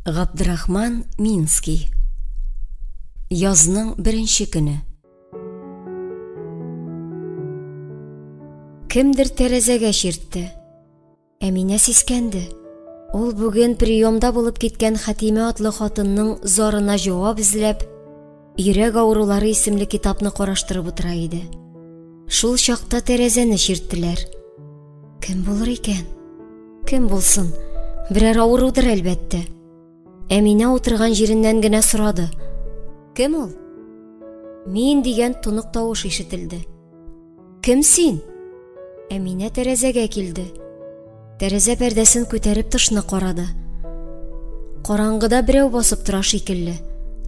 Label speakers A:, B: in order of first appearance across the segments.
A: Габдрахман Минский. Язның беренче көне. Кемдер тәрәзәгә чиртте. Әминә сискәнде. Ул бүген приемда булып киткән Хәтимә атлы хатынның зарына җавап эзләп, Йөрәк авырулары исемле китапны караштырып утыра иде. Шул чакта тәрәзәне чирттеләр. Кем булыр икән? Кем булсын? Берәр авырудыр, әлбәттә. Әминә утырган җиреннән генә сорады. Кем ул? Мин дигән тонык тавыш ишетелде. Кем син? Әминә тәрәзәгә килде. Тәрәзә пәрдәсен күтәреп тышны карады. Караңгыда берәү басып тора шикелле.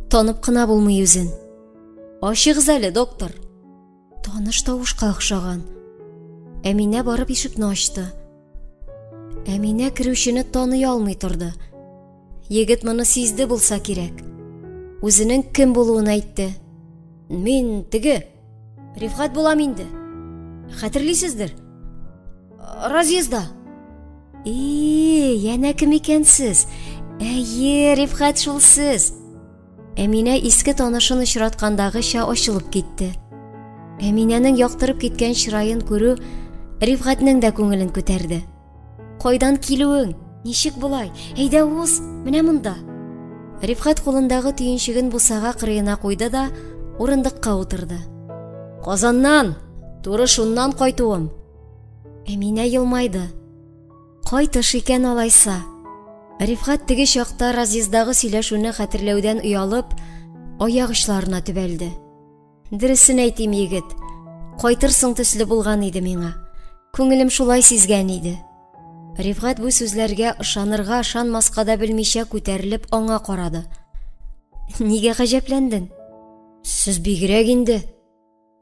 A: Танып кына булмый үзен. Ачыгыз әле, доктор. Таныш тавышка охшаган. Әминә барып ишекне ачты. Әминә керүчене таный алмый торды. Егет моны сизде булса кирәк. Үзенең кем булуын әйтте. Мин теге Рифгать булам инде. Хәтерлисездер? Разъезда. И, янә кем икәнсез? Әйе, Рифгать шул сез. Әминә иске танышын очраткандагыча ачылып китте. Әминәнең яктырып киткән чыраен күрү Рифгатьнең дә күңелен күтәрде. Кайдан килүең? Ничек болай? Әйдә уз, менә монда. Рифгать кулындагы төенчеген бусага кырыена куйды да урындыкка утырды. Казаннан, туры шуннан кайтуым. Әминә елмайды. Кайтыш икән алайса. Рифгать теге чакта разъездагы сөйләшүне хәтерләүдән оялып, аяк очларына төбәлде. Дөресен әйтим, егет, кайтырсың төсле булган иде миңа. Күңелем шулай сизгән иде. Рифгать бу сүзләргә ышанырга, ышанмаска да белмичә күтәрелеп аңа карады. Нигә гаҗәпләндең? Сез бигрәк инде.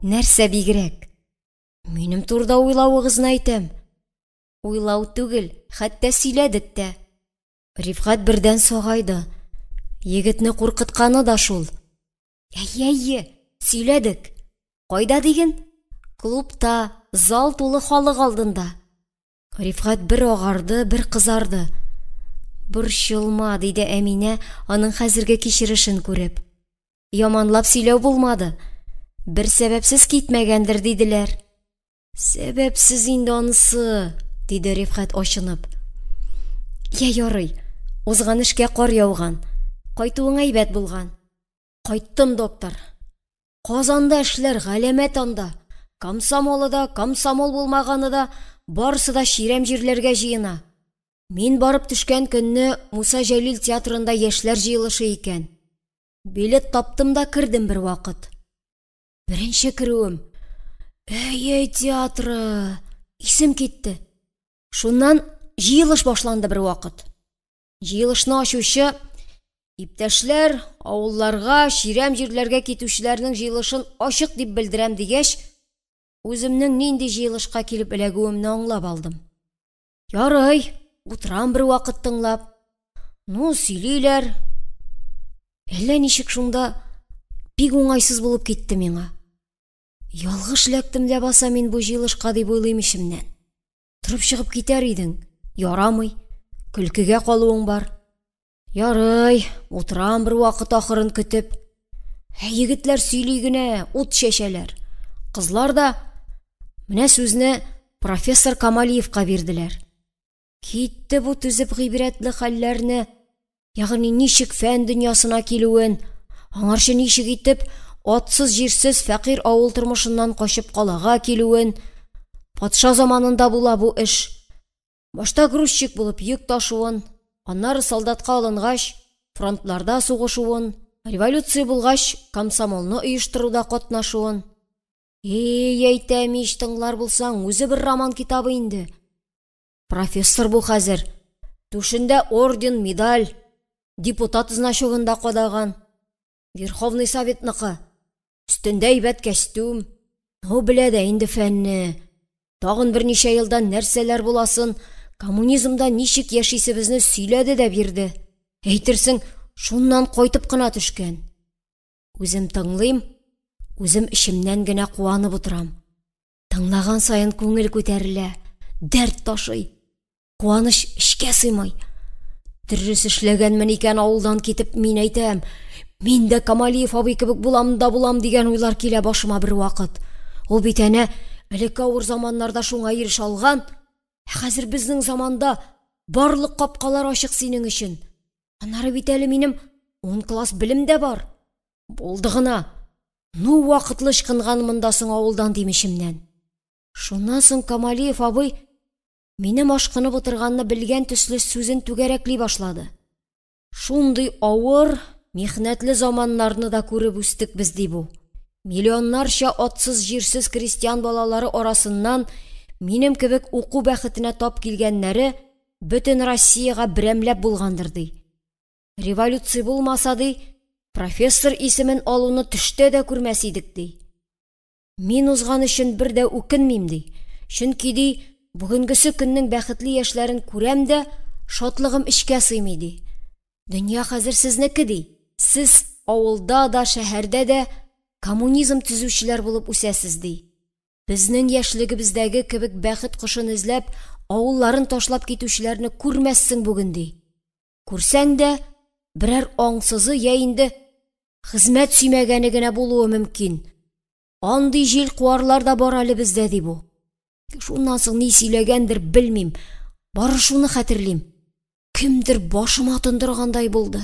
A: Нәрсә бигрәк? Минем турыда уйлавыгызны әйтәм. Уйлау түгел, хәтта сөйләдек тә. Рифгать бердән сагайды. Егетне куркытканы да шул. Әйе, әйе, сөйләдек. Кайда диген? Клубта, зал тулы халык алдында. Рифгать бер агарды, бер кызарды. Борчылма, диде Әминә, аның хәзерге кичерешен күреп. Яманлап сөйләү булмады. Бер сәбәпсез китмәгәндер, диделәр. Сәбәпсез инде анысы, диде Рифхәт ачынып. Я ярый, узган эшкә кар яуган. Кайтуың әйбәт булган. Кайттым, доктор. Казанда эшләр галәмәт анда. Комсомолы да, комсомол булмаганы да, барысы да чирәм җирләргә җыена. Мин барып төшкән көнне Муса Җәлил театрында яшьләр җыелышы икән. Билет таптым да кердем бер вакыт. Беренче керүем. Әй-әй, театры! Исем китте. Шуннан җыелыш башланды бер вакыт. Җыелышны ачучы иптәшләр, авылларга, чирәм җирләргә китүчеләрнең җыелышын ачык дип белдерәм дигәч, үземнең нинди җыелышка килеп эләгүемне аңлап алдым. Ярый, утырам бер вакыт тыңлап. Ну, сөйлиләр. Әллә ничек шунда бик уңайсыз булып китте миңа. Ялгыш эләктем ләбаса мин бу җыелышка дип уйлыйм эчемнән. Торып чыгып китәр идең, ярамый, көлкегә калуың бар. Ярый, утырам бер вакыт ахырын көтеп. Ә егетләр сөйли генә, ут чәчәләр. Кызлар да менә сүзне профессор Камалиевка бирделәр. Китте бу түзеп гыйбрәтле хәлләрне, ягъни ничек фән дөньясына килүен, аңарчы ничек итеп атсыз-җирсез фәкыйрь авыл тормышыннан качып калага килүен. Патша заманында була бу эш. Башта грузчик булып йөк ташуын, аннары солдатка алынгач, фронтларда сугышуын, революция булгач, комсомолны оештыруда катнашуын. Эй, әйтәм ич, тыңлар булсаң, үзе бер роман китабы инде. Профессор бу хәзер. Түшендә орден, медаль, депутат значогын да кадаган. Верховный Советныкы. Өстендә әйбәт костюм. Ну, белә дә инде фәнне. Тагын берничә елдан нәрсәләр буласын, коммунизмда ничек яшисебезне сөйләде дә бирде. Әйтерсең, шуннан кайтып кына төшкән. Үзем тыңлыйм, үзем эчемнән генә куанып утырам. Тыңлаган саен күңел күтәрелә, дәрт ташый. Куаныч эчкә сыймый. Дөрес эшләгәнмен икән авылдан китеп, мин әйтәм. Мин дә Камалиев абый кебек булам да булам дигән уйлар килә башыма бервакыт. Ул бит әнә элекке авыр заманнарда шуңа ирешә алган. Ә хәзер безнең заманда барлык капкалар ачык синең өчен. Аннары бит әле минем ун класс белем дә бар. Булды гына. Ну, вакытлы ычкынганмын да соң авылдан дим эчемнән. Шуннан соң Камалиев абый минем ашкынып утырганны белгән төсле сүзен түгәрәкли башлады. Шундый авыр, михнәтле заманнарны да күреп үстек без, ди бу. Миллионнарча атсыз-җирсез крестьян балалары арасыннан минем кебек уку бәхетенә тап килгәннәре бөтен Россиягә берәмләп булгандыр, ди. Революция булмаса, ди, профессор исемен алуны төштә дә күрмәс идек, ди. Мин узган өчен бер дә үкенмим, ди. Чөнки, ди, бүгенгесе көннең бәхетле яшьләрен күрәм дә, шатлыгым эчкә сыймый, ди. Дөнья хәзер сезнеке, ди. Сез авылда да, шәһәрдә дә коммунизм төзүчеләр булып үсәсез, ди. Безнең яшьлегебездәге кебек бәхет кошын эзләп, авылларын ташлап китүчеләрне күрмәссең бүген, ди. Күрсәң дә, берәр аңсызы я инде хезмәт сөймәгәне генә булуы мөмкин. Андый җил куарлар да бар әле бездә, ди бу. Шуннан соң ни сөйләгәндер, белмим. Бары шуны хәтерлим. Кемдер башыма тондыргандай булды.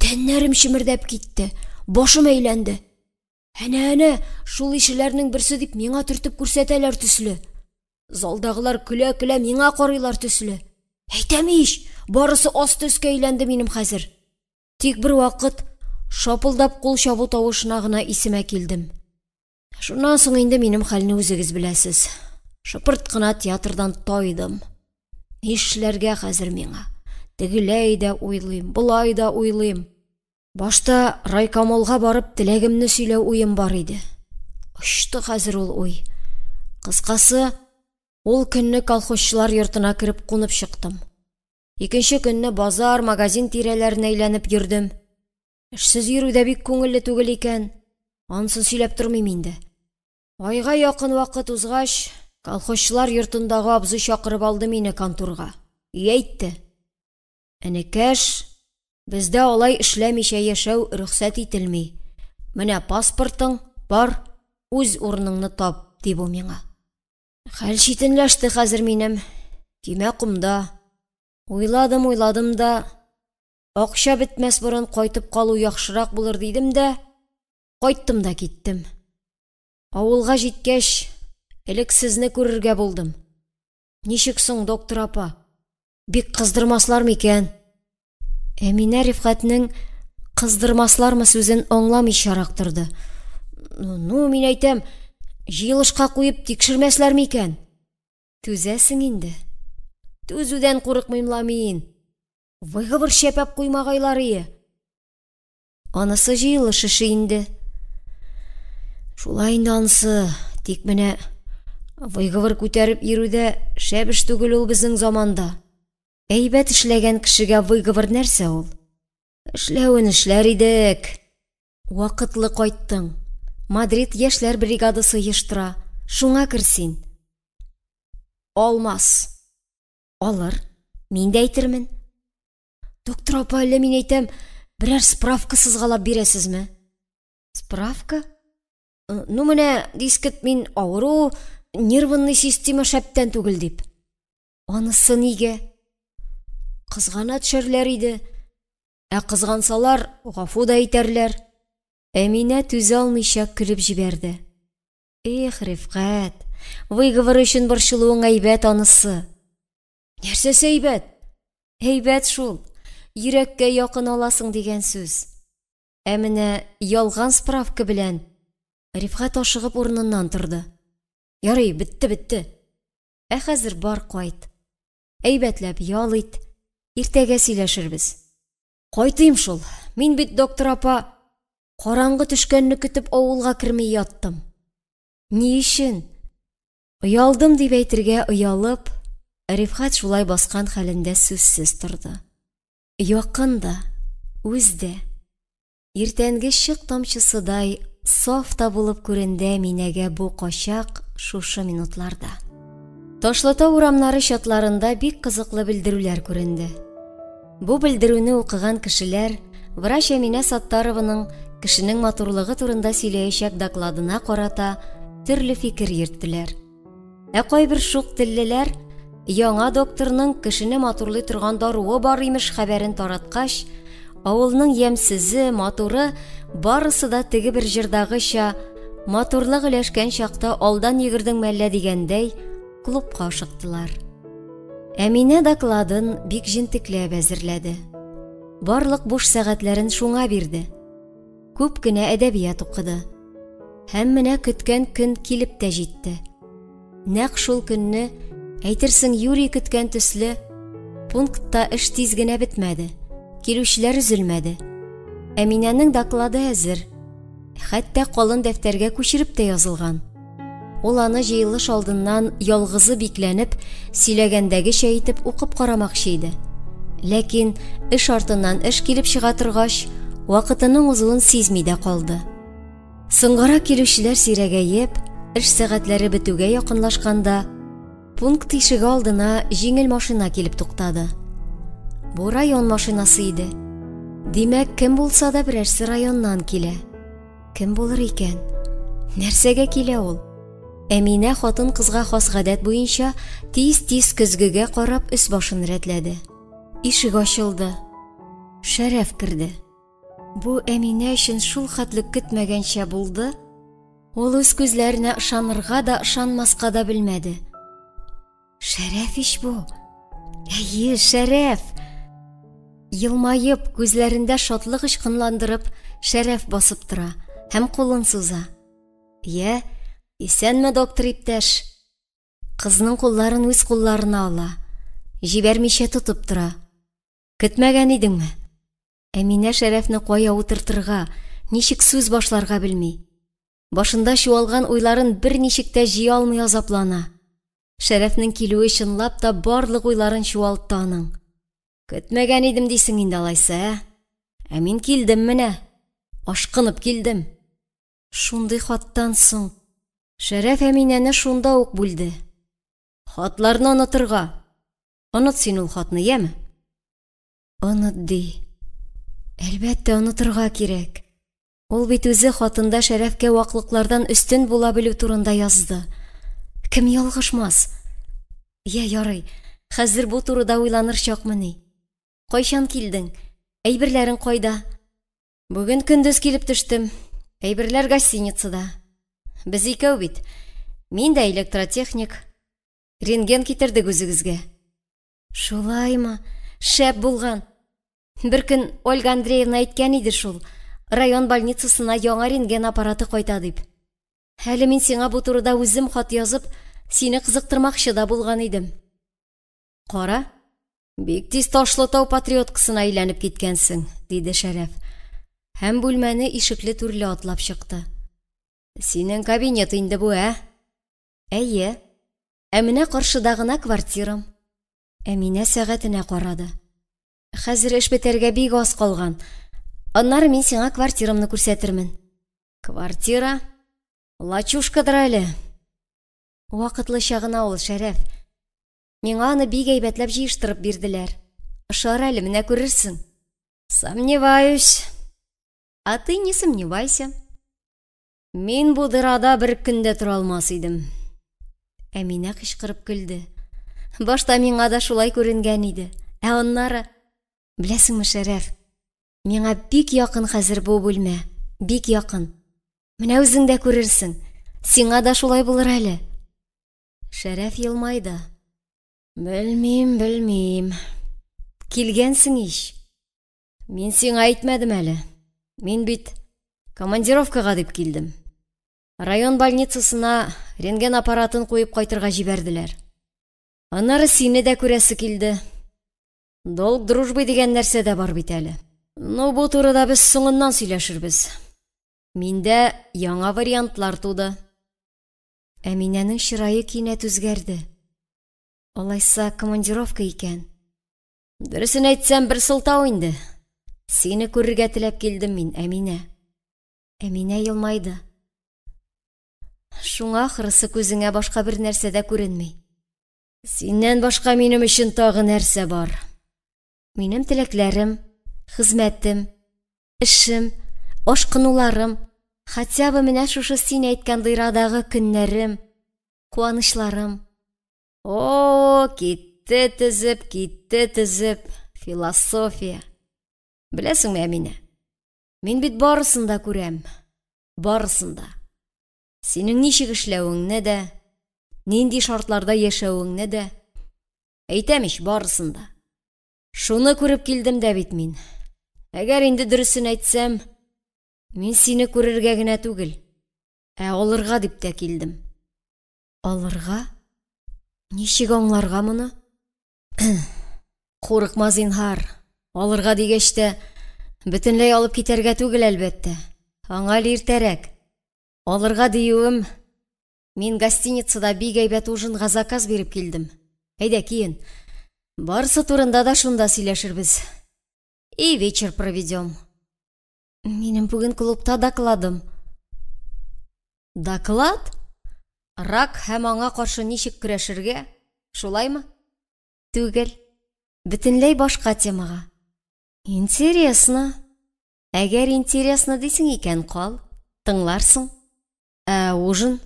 A: Тәннәрем чемердәп китте, башым әйләнде. Әнә-әнә, шул ишеләрнең берсе дип миңа төртеп күрсәтәләр төсле. Залдагылар көлә-көлә миңа карыйлар төсле. Әйтәм ич, барысы асты өскә әйләнде минем хәзер. Тик бер вакыт шапылдап кул чабу тавышына гына исемә килдем. Шуннан соң инде минем хәлне үзегез беләсез. Шыпырт кына театрдан тайдым. Нишләргә хәзер миңа? Тегеләй дә уйлыйм, болай да уйлыйм. Башта райкомолга барып теләгемне сөйләү уем бар иде. Очты хәзер ул уй. Кыскасы, ул көнне колхозчылар йортына кереп кунып чыктым. Икенче көнне базар, магазин тирәләрен әйләнеп йөрдем. Эшсез йөрү дә бик күңелле түгел икән. Анысын сөйләп тормыйм инде. Айга якын вакыт узгач, колхозчылар йортындагы абзый чакырып алды мине конторга. И әйтте. Энекәш, бездә алай эшләмичә яшәү рөхсәт ителми. Менә паспортың, бар, үз урыныңны тап, ди бу миңа. Хәл читенләште хәзер минем. Көймә комда. Уйладым, уйладым да, акча бетмәс борын кайтып калу яхшырак булыр дидем дә, кайттым да киттем. Авылга җиткәч, элек сезне күрергә булдым. Ничек соң, доктор апа? Бик кыздырмаслар микән? Әминә Рифкатьнең кыздырмаслармы сүзен аңламыйчарак торды. Ну, мин әйтәм, җыелышка куеп тикшермәсләр микән? Түзәсең инде. Түзүдән курыкмыйм ла мин. Выговор чәпәп куймагайлар ие. Анысы җыелыш эше инде. Шулай инде анысы, тик менә выговор күтәреп йөрү дә шәп эш түгел ул безнең заманда. Әйбәт эшләгән кешегә выговор нәрсә ул? Эшләвен эшләр идек. Вакытлы кайттың. Мадрид яшьләр бригадасы оештыра. Шуңа кер син. Алмас. Алыр. Мин дә әйтермен. Доктор апа, әллә мин әйтәм, берәр справка сызгалап бирәсезме? Справка? Э, ну менә, дискет, мин авыру, нервный система шәптән түгел дип. Анысы нигә? Кызгана төшәрләр иде. Ә кызгансалар, гафу да итәрләр. Әминә түзә алмыйча көлеп җибәрде. Эх, Рифкать, выговор өчен борчылуың әйбәт анысы. Нәрсәсе әйбәт? Әйбәт шул. Йөрәккә якын аласың дигән сүз. Ә менә ялган справка белән Рифгать ашыгып урыныннан торды. Ярый, бетте, бетте. Ә хәзер бар кайт. Әйбәтләп ял ит. Иртәгә сөйләшербез. Кайтыйм шул. Мин бит, доктор апа, караңгы төшкәнне көтеп авылга керми яттым. Ни өчен? Оялдым дип әйтергә оялып, Рифхат шулай баскан хәлендә сүзсез торды. Якын да, үз дә. Иртәнге чык тамчысыдай саф та булып күренде Әминәгә бу качак шушы минутларда. Ташлытау урамнары чатларында бик кызыклы белдерүләр күренде. Бу белдерүне укыган кешеләр врач Әминә Саттарованың кешенең матурлыгы турында сөйләячәк докладына карата төрле фикер йөрттеләр. Ә кайбер шук теллеләр яңа докторның кешене матурлый торган даруы бар имеш хәбәрен тараткач, авылның ямьсезе, матуры барысы да теге бер җырдагыча матурлык өләшкән чакта алдан йөгердең мәллә дигәндәй, клубка ашыктылар. Әминә докладын бик җентекләп әзерләде. Барлык буш сәгатьләрен шуңа бирде. Күп кенә әдәбият укыды. Һәм менә көткән көн килеп тә җитте. Нәкъ шул көнне, әйтерсең Юрий көткән төсле, пунктта эш тиз генә бетмәде. Килүчеләр өзелмәде. Әминәнең доклады әзер. Хәтта калын дәфтәргә күчереп тә язылган. Ул аны җыелыш алдыннан ялгызы бикләнеп, сөйләгәндәгечә итеп укып карамакчы иде. Ләкин эш артыннан эш килеп чыга торгач, вакытының узуын сизми дә калды. Соңгарак килүчеләр сирәгәеп, эш сәгатьләре бетүгә якынлашканда, пункт ишеге алдына җиңел машина килеп туктады. Бу район машинасы иде. Димәк, кем булса да берәрсе районнан килә. Кем булыр икән? Нәрсәгә килә ул? Әминә хатын-кызга хас гадәт буенча тиз-тиз көзгегә карап өс-башын рәтләде. Ишек ачылды. Шәрәф керде. Бу Әминә өчен шул хәтле көтмәгәнчә булды. Ул үз күзләренә ышанырга да, ышанмаска да белмәде. Шәрәф ич бу. Әйе, Шәрәф. Елмаеп, күзләрендә шатлык очкынландырып, Шәрәф басып тора һәм кулын суза. Йә, исәнме, доктор иптәш? Кызның кулларын үз кулларына ала. Җибәрмичә тотып тора. Көтмәгән идеңме? Әминә Шәрәфне кая утыртырга, ничек сүз башларга белми. Башында чуалган уйларын берничек тә җыя алмый азаплана. Шәрәфнең килүе чынлап та барлык уйларын чуалтты аның. Көтмәгән идем дисең инде алайса, ә? Ә мин килдем менә. Ашкынып килдем. Шундый хаттан соң Шәрәф Әминәне шунда ук бүлде. Хатларны онытырга. Оныт син ул хатны, яме? Оныт ди. Әлбәттә, онытырга кирәк. Ул бит үзе хатында Шәрәфкә ваклыклардан өстен була белү турында язды. Кем ялгышмас? Йә, ярый, хәзер бу турыда уйланыр чакмыни? Кайчан килдең? Әйберләрең кайда? Бүген көндез килеп төштем. Әйберләр гостиницада. Без икәү бит. Мин дә электротехник. Рентген китердек үзегезгә. Шулаймы? Шәп булган. Бер көн Ольга Андреевна әйткән иде шул, район больницасына яңа рентген аппараты кайта дип. Әле мин сиңа бу турыда үзем хат язып, сине кызыктырмакчы да булган идем. Кара, бик тиз Ташлытау патриоткасына әйләнеп киткәнсең, диде Шәрәф. Һәм бүлмәне ишекле-түрле атлап чыкты. Синең кабинет инде бу, ә? Әйе. Ә менә каршыда гына квартирам. Әминә сәгатенә карады. Хәзер эш бетәргә бик аз калган. Аннары мин сиңа квартирамны күрсәтермен. Квартира? Лачушкадыр әле. Вакытлыча гына ул, Шәрәф. Миңа аны бик әйбәтләп җыештырып бирделәр. Ошар әле, менә күрерсең. Сомневаюсь. А ты не сомневайся. Мин бу дырада бер көн дә тора алмас идем. Әминә кычкырып көлде. Башта миңа да шулай күренгән иде. Ә аннары, беләсеңме, Шәрәф, миңа бик якын хәзер бу бүлмә, бик якын. Менә үзең дә күрерсең, сиңа да шулай булыр әле. Шәрәф елмайды. Белмим, белмим. Килгәнсең ич. Мин сиңа әйтмәдем әле. Мин бит командировкага дип килдем. Район больницасына рентген аппаратын куеп кайтырга җибәрделәр. Аннары сине дә күрәсе килде. Долг дружбы дигән нәрсә дә бар бит әле. Ну, бу турыда без соңыннан сөйләшербез. Миндә яңа вариантлар туды. Әминәнең чырае кинәт үзгәрде. Алайса, командировка икән. Дөресен әйтсәм, бер сылтау инде. Сине күрергә теләп килдем мин, Әминә. Әминә елмайды. Шуңа ахрысы күзеңә башка бер нәрсә дә күренми. Синнән башка минем өчен тагы нәрсә бар? Минем теләкләрем, хезмәтем, эшем, ашкынуларым, хотя бы менә шушы син әйткән дыйрадагы көннәрем, куанычларым. О, китте тезеп, китте тезеп, философия. Беләсеңме, Әминә, мин бит барысын да күрәм, барысын да. Синең ничек эшләвеңне дә, нинди шартларда яшәвеңне дә. Әйтәм ич, барысын да. Шуны күреп килдем дә бит мин. Әгәр инде дөресен әйтсәм, мин сине күрергә генә түгел, ә алырга дип тә килдем. Алырга? Ничек аңларга моны? Курыкма, зинһар. Алырга дигәч тә, бөтенләй алып китәргә түгел, әлбәттә. Аңа әле иртәрәк. Алырга диюем, мин гостиницада бик әйбәт ужинга заказ биреп килдем. Әйдә, киен. Барысы турында да шунда сөйләшербез. И вечер проведем. Минем бүген клубта докладым. Доклад? Рак һәм аңа каршы ничек көрәшергә? Шулаймы? Түгел. Бөтенләй башка темага. Интересно. Әгәр интересно дисең икән, кал. Тыңларсың. Ә ужин?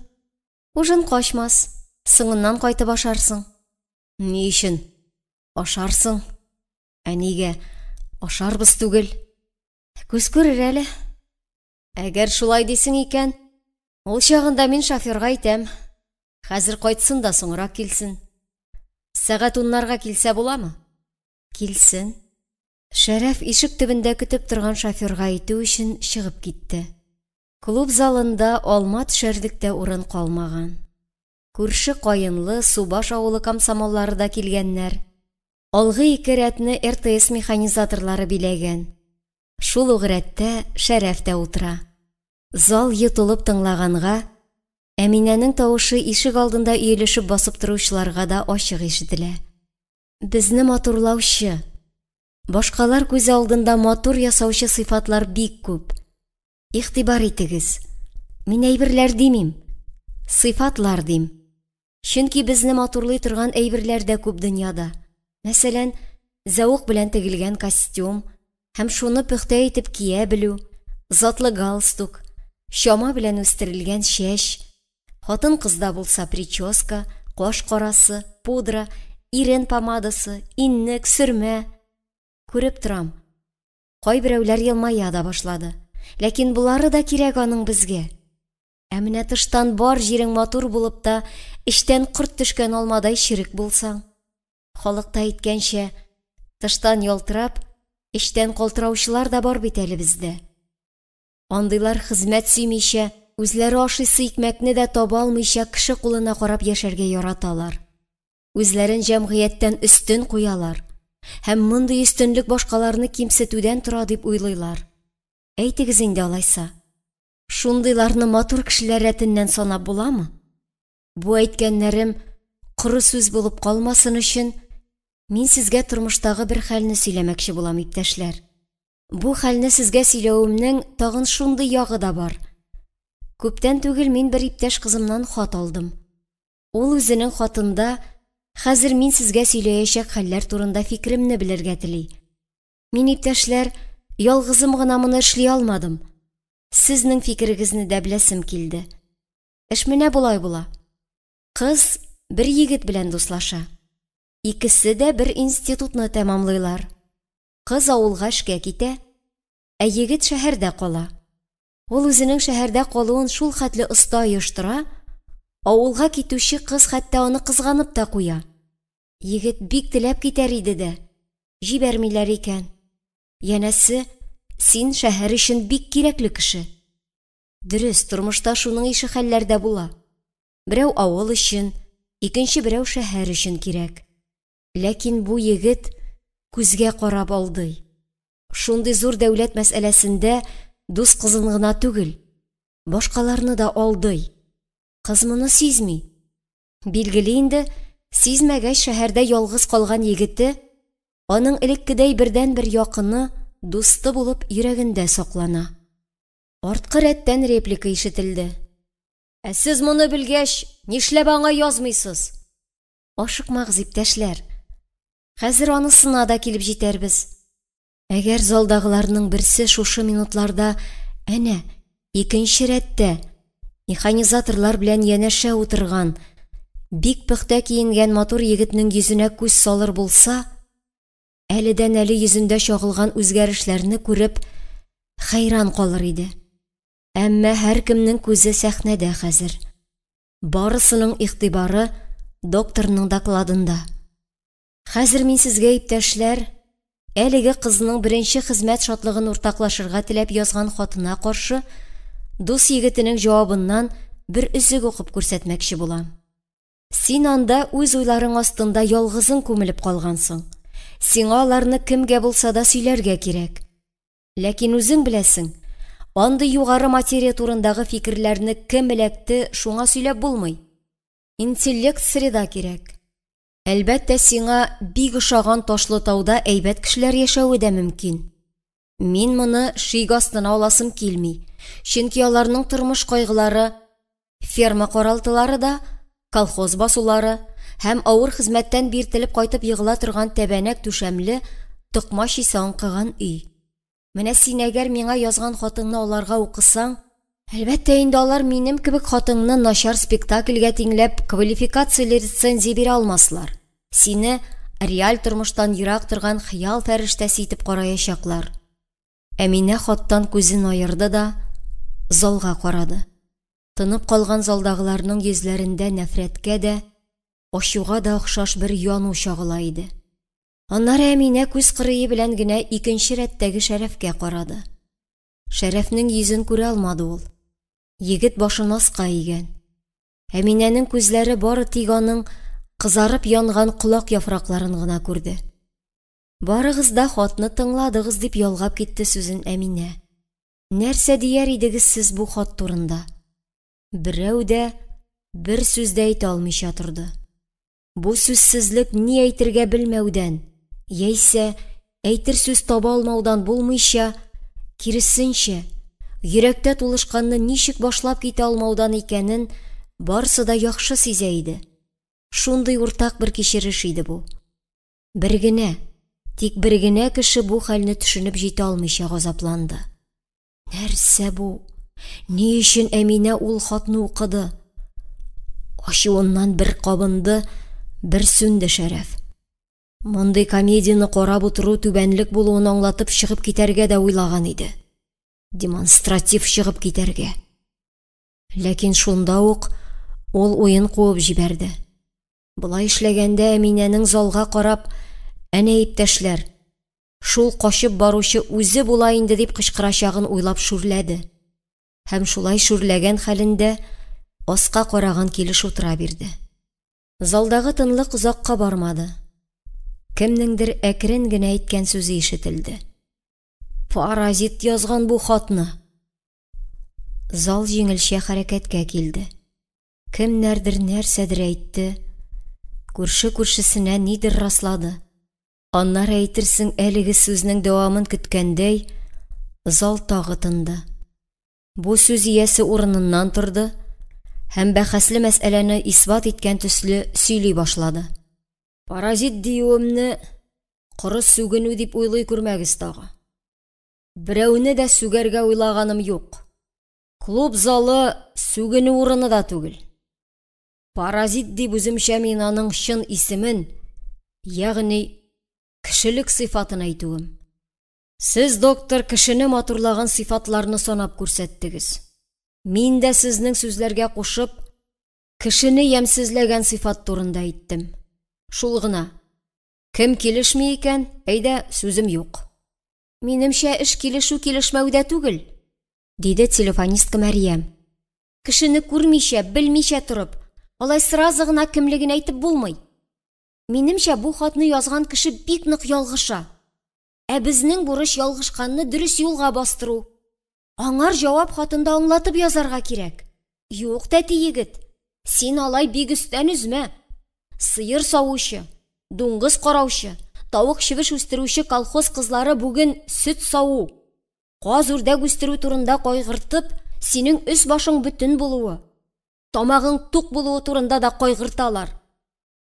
A: Ужин качмас. Соңыннан кайтып ашарсың. Ни өчен? Ашарсың. Ә нигә? Ашарбыз түгел. Күз күрер әле. Әгәр шулай дисең икән, ул чагында мин шоферга әйтәм. Хәзер кайтсын да соңрак килсен. Сәгать уннарга килсә буламы? Килсен. Шәрәф ишек төбендә көтеп торган шоферга әйтү өчен чыгып китте. Клуб залында алма төшәрлек тә урын калмаган. Күрше Каенлы, Субаш авылы комсомоллары да килгәннәр. Алгы ике рәтне РТС механизаторлары биләгән. Шул ук рәттә Шәрәф тә утыра. Зал йотылып тыңлаганга, Әминәнең тавышы ишек алдында өелешеп басып торучыларга да ачык ишетелә. Безне матурлаучы, башкалар күзе алдында матур ясаучы сыйфатлар бик күп. Игътибар итегез, мин әйберләр димим, сыйфатлар дим. Чөнки безне матурлый торган әйберләр дә күп дөньяда. Мәсәлән, зәвык белән тегелгән костюм һәм шуны пөхтә итеп кия белү, затлы галстук, чама белән үстерелгән чәч, хатын-кызда булса прическа, каш карасы, пудра, ирен помадасы, иннек, сөрмә. Күреп торам, кайберәүләр елмая да башлады. Ләкин болары да кирәк аның безгә. Ә менә тыштан бар җирең матур булып та, эчтән корт төшкән алмадай черек булсаң. Халыкта әйткәнчә, тыштан ялтырап, эчтән калтыраучылар да бар бит әле бездә. Андыйлар хезмәт сөймичә, үзләре ашыйсы икмәкне дә таба алмыйча кеше кулына карап яшәргә яраталар. Үзләрен җәмгыятьтән өстен куялар һәм мондый өстенлек башкаларны кимсетүдән тора дип уйлыйлар. Әйтегез инде алайса, шундыйларны матур кешеләр рәтеннән санап буламы? Бу әйткәннәрем коры сүз булып калмасын өчен, мин сезгә тормыштагы бер хәлне сөйләмәкче булам, иптәшләр. Бу хәлне сезгә сөйләвемнең тагын шундый ягы да бар. Күптән түгел мин бер иптәш кызымнан хат алдым. Ул үзенең хатында хәзер мин сезгә сөйләячәк хәлләр турында фикеремне белергә тели. Мин, иптәшләр, ялгызым гына моны эшли алмадым. Сезнең фикерегезне дә беләсем килде. Эш менә болай була. Кыз бер егет белән дуслаша. Икесе дә бер институтны тәмамлыйлар. Кыз авылга эшкә китә, ә егет шәһәрдә кала. Ул үзенең шәһәрдә калуын шул хәтле оста оештыра, авылга китүче кыз хәтта аны кызганып та куя. Егет бик теләп китәр иде дә, җибәрмиләр икән. Янәсе, син шәһәр өчен бик кирәкле кеше. Дөрес, тормышта шуның ише хәлләр дә була. Берәү авыл өчен, икенче берәү шәһәр өчен кирәк. Ләкин бу егет күзгә карап алдый. Шундый зур дәүләт мәсьәләсендә дус кызын гына түгел, башкаларны да алдый. Кыз моны сизми. Билгеле инде, сизмәгәч шәһәрдә ялгыз калган егете аның элеккедәй бердәнбер якыны, дусты булып йөрәгендә саклана. Арткы рәттән реплика ишетелде. Ә сез моны белгәч, нишләп аңа язмыйсыз? Ашыкмагыз, иптәшләр. Хәзер анысына да килеп җитәрбез. Әгәр залдагыларның берсе шушы минутларда әнә, икенче рәттә, механизаторлар белән янәшә утырган, бик пөхтә киенгән матур егетнең йөзенә күз салыр булса, әледән-әле йөзендә чагылган үзгәрешләрне күреп, хәйран калыр иде. Әмма һәркемнең күзе сәхнәдә хәзер. Барысының игътибары докторның докладында. Хәзер мин сезгә, иптәшләр, әлеге кызның беренче хезмәт шатлыгын уртаклашырга теләп язган хатына каршы дус егетенең җавабыннан бер өзек укып күрсәтмәкче булам. Син анда үз уйларың астында ялгызың күмелеп калгансың. Сиңа аларны кемгә булса да сөйләргә кирәк. Ләкин үзең беләсең, андый югары материя турындагы фикерләрне кем эләкте, шуңа сөйләп булмый. Интеллект среда кирәк. Әлбәттә, сиңа бик ошаган Ташлытауда әйбәт кешеләр яшәве дә мөмкин. Мин моны шик астына аласым килми, чөнки аларның тормыш кайгылары ферма каралтылары да, колхоз басулары һәм авыр хезмәттән биртелеп кайтып егыла торган тәбәнәк түшәмле токмач исе аңкыган өй. Менә син әгәр миңа язган хатыңны аларга укысаң, әлбәттә инде алар минем кебек хатыңны начар спектакльгә тиңләп квалификацияле рецензия бирә алмаслар. Сине реаль тормыштан ерак торган хыял фәрештәсе итеп караячаклар. Әминә хаттан күзен аерды да залга карады. Тынып калган залдагыларның йөзләрендә нәфрәткә дә, ачуга да охшаш бер яну чагыла иде. Аннары Әминә күз кырые белән генә икенче рәттәге Шәрәфкә карады. Шәрәфнең йөзен күрә алмады ул. Егет башын аска игән. Әминәнең күзләре бары тик аның кызарып янган колак яфракларын гына күрде. Барыгыз да хатны тыңладыгыз, дип ялгап китте сүзен Әминә. Нәрсә дияр идегез сез бу хат турында? Берәү дә бер сүз дә әйтә алмыйча торды. Бу сүзсезлек ни әйтергә белмәүдән, яисә әйтер сүз таба алмаудан булмыйча, киресенчә, йөрәктә тулышканны ничек башлап китә алмаудан икәнен барысы да яхшы сизә иде. Шундый уртак бер кичереш иде бу. Бер генә, тик бер генә кеше бу хәлне төшенеп җитә алмыйча газапланды. Нәрсә бу? Ни өчен Әминә ул хатны укыды? Ачуыннан бер кабынды, бер сүнде Шәрәф. Мондый комедияне карап утыру түбәнлек булуын аңлатып чыгып китәргә дә уйлаган иде. Демонстратив чыгып китәргә. Ләкин шунда ук ул уен куып җибәрде. Болай эшләгәндә Әминәнең залга карап, әнә иптәшләр, шул качып баручы үзе була инде дип кычкырачагын уйлап шүрләде. Һәм шулай шүрләгән хәлендә аска караган килеш утыра бирде. Залдагы тынлык озакка бармады. Кемнеңдер әкрен генә әйткән сүзе ишетелде. Паразит язган бу хатны. Зал җиңелчә хәрәкәткә килде. Кемнәрдер нәрсәдер әйтте, күрше күршесенә нидер раслады. Аннары әйтерсең әлеге сүзнең дәвамын көткәндәй, зал тагы тынды. Бу сүз иясе урыныннан торды һәм бәхәсле мәсьәләне исбат иткән төсле сөйли башлады. Паразит диюемне коры сүгенү дип уйлый күрмәгез тагы. Берәүне дә сүгәргә уйлаганым юк. Клуб залы сүгенү урыны да түгел. Паразит дип үземчә мин аның чын исемен, ягъни кешелек сыйфатын әйтүем. Сез, доктор, кешене матурлаган сыйфатларны санап күрсәттегез. Мин дә сезнең сүзләргә кушып, кешене ямьсезләгән сыйфат турында әйттем. Шул гына. Кем килешми икән, әйдә, сүзем юк. Минемчә, эш килешү килешмәүдә түгел, диде телефонистка Мәрьям. Кешене күрмичә, белмичә торып, алай сразу гына кемлеген әйтеп булмый. Минемчә, бу хатны язган кеше бик нык ялгыша. Ә безнең бурыч ялгышканны дөрес юлга бастыру. Аңар җавап хатында аңлатып язарга кирәк. Юк, тәти егет, син алай бик өстән өзмә. Сыер савучы, дуңгыз караучы, тавык чебеш үстерүче колхоз кызлары бүген сөт саву, каз үрдәк үстерү турында кайгыртып, синең өс башың бөтен булуы, тамагың тук булуы турында да кайгырталар.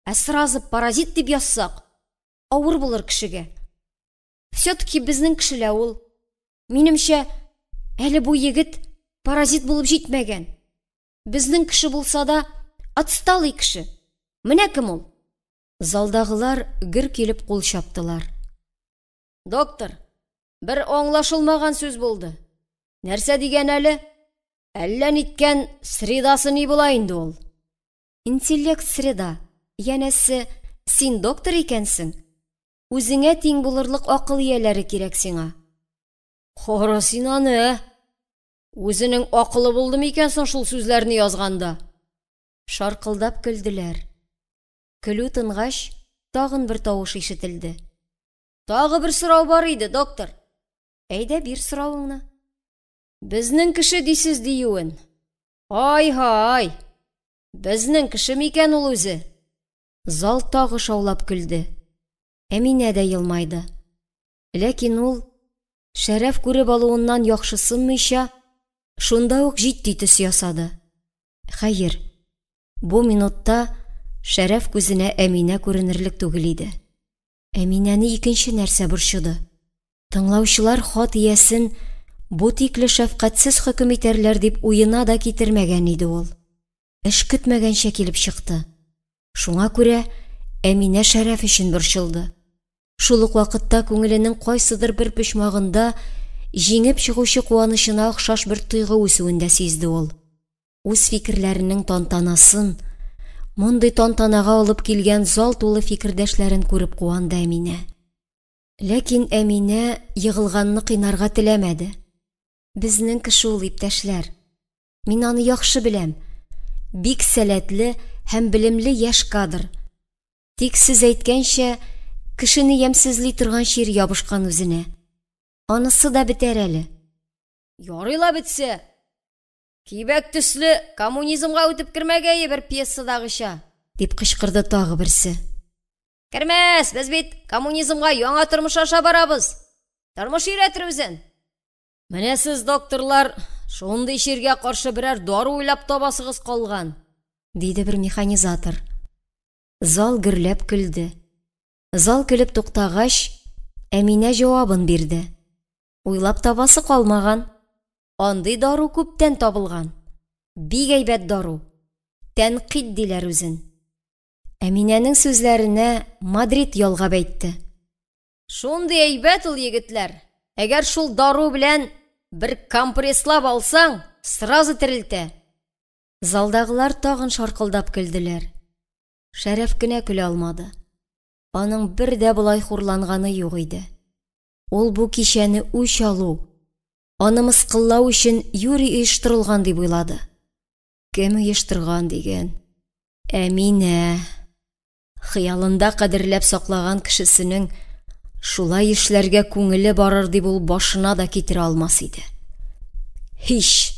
A: Ә сразу паразит дип язсак, авыр булыр кешегә. Все-таки безнең кешелә ул. Минемчә, әле бу егет паразит булып җитмәгән. Безнең кеше булса да, отсталый кеше. Менә кем ул. Залдагылар гөр килеп кул чаптылар. Доктор, бер аңлашылмаган сүз булды. Нәрсә дигән әле? Әллә ниткән средасы ни була инде ул? Интеллект среда. Янәсе, син доктор икәнсең. Үзеңә тиң булырлык акыл ияләре кирәк сиңа. Кара син аны, ә? Үзенең акылы булды микән соң шул сүзләрне язганда? Шаркылдап көлделәр. Көлү тынгач, тагын бер тавыш ишетелде. Тагы бер сорау бар иде, доктор. Әйдә, бир соравыңны. Безнең кеше дисез диюен. Ай-һай! Безнең кеше микән ул үзе? Зал тагы шаулап көлде. Әминә дә елмайды. Ләкин ул, Шәрәф күреп алуыннан яхшысынмыйча, шунда ук җитди төс ясады. Хәер, бу минутта Шәрәф күзенә Әминә күренерлек түгел иде. Әминәне икенче нәрсә борчыды. Тыңлаучылар хат иясен бу тикле шәфкатьсез хөкем итәрләр дип уена да китермәгән иде ул. Эш көтмәгәнчә килеп чыкты. Шуңа күрә Әминә Шәрәф өчен борчылды. Шул ук вакытта күңеленең кайсыдыр бер почмагында җиңеп чыгучы куанычына охшаш бер тойгы үсүен дә сизде ул. Үз фикерләренең тантанасын, мондый тантанага алып килгән зал тулы фикердәшләрен күреп куанды Әминә. Ләкин Әминә егылганны кыйнарга теләмәде. Безнең кеше ул, иптәшләр. Мин аны яхшы беләм. Бик сәләтле һәм белемле яшь кадр. Тик сез әйткәнчә, кешене ямьсезли торган чир ябышкан үзенә. Анысы да бетәр әле. Ярый ла бетсә! Кибәк төсле коммунизмга үтеп кермәгәе бер пьесадагыча, дип кычкырды тагы берсе. Кермәс, без бит коммунизмга яңа тормыш аша барабыз. Тормыш өйрәтер үзен. Менә сез, докторлар, шундый чиргә каршы берәр дару уйлап табасыгыз калган, диде бер механизатор. Зал гөрләп көлде. Зал көлеп туктагач, Әминә җавабын бирде. Уйлап табасы калмаган. Андый дару күптән табылган. Бик әйбәт дару. Тәнкыйть диләр үзен. Әминәнең сүзләренә Мадрид ялгап әйтте. Шундый әйбәт ул, егетләр. Әгәр шул дару белән бер компресслап алсаң, сразу терелтә. Залдагылар тагын шаркылдап көлделәр. Шәрәф кенә көлә алмады. Аның бер дә болай хурланганы юк иде. Ул бу кичәне үч алу, аны мыскыллау өчен юри оештырылган дип уйлады. Кем оештырган диген? Әминә. Хыялында кадерләп саклаган кешесенең шулай эшләргә күңеле барыр дип ул башына да китерә алмас иде. Һич.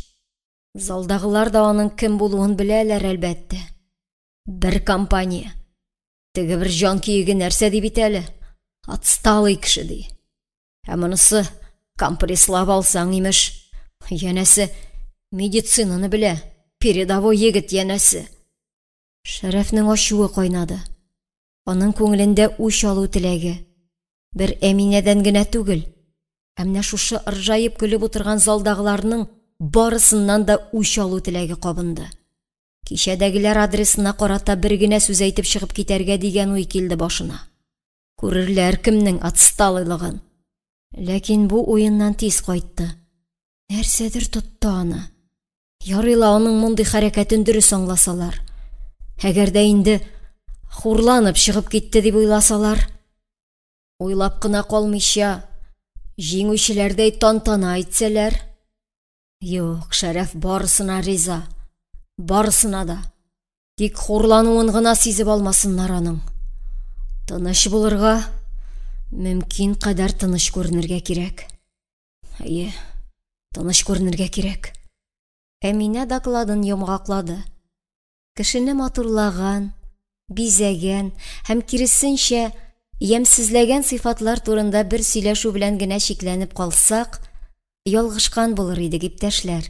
A: Залдагылар да аның кем булуын беләләр, әлбәттә. Бер компания. Теге бер җан көеге нәрсә ди бит әле? Отсталый кеше ди. Ә монысы компресслап алсаң, имеш. Янәсе, медицинаны белә, передовой егет янәсе. Шәрәфнең ачуы кайнады. Аның күңелендә үч алу теләге. Бер Әминәдән генә түгел, ә менә шушы ыржаеп көлеп утырган залдагыларның барысыннан да үч алу теләге кабынды. Кичәдәгеләр адресына карата бер генә сүз әйтеп чыгып китәргә дигән уй килде башына. Күрерләр кемнең отсталыйлыгын. Ләкин бу уеннан тиз кайтты. Нәрсәдер тотты аны. Ярый ла аның мондый хәрәкәтен дөрес аңласалар. Әгәр дә инде хурланып чыгып китте дип уйласалар, уйлап кына калмыйча, җиңүчеләрдәй тантана итсәләр. Юк, Шәрәф барысына риза. Барысына да. Тик хурлануын гына сизеп алмасыннар аның. Тыныч булырга, мөмкин кадәр тыныч күренергә кирәк. Әйе, тыныч күренергә кирәк. Әминә докладын йомгаклады. Кешене матурлаган, бизәгән һәм киресенчә, ямьсезләгән сыйфатлар турында бер сөйләшү белән генә чикләнеп калсак, ялгышкан булыр идек, иптәшләр.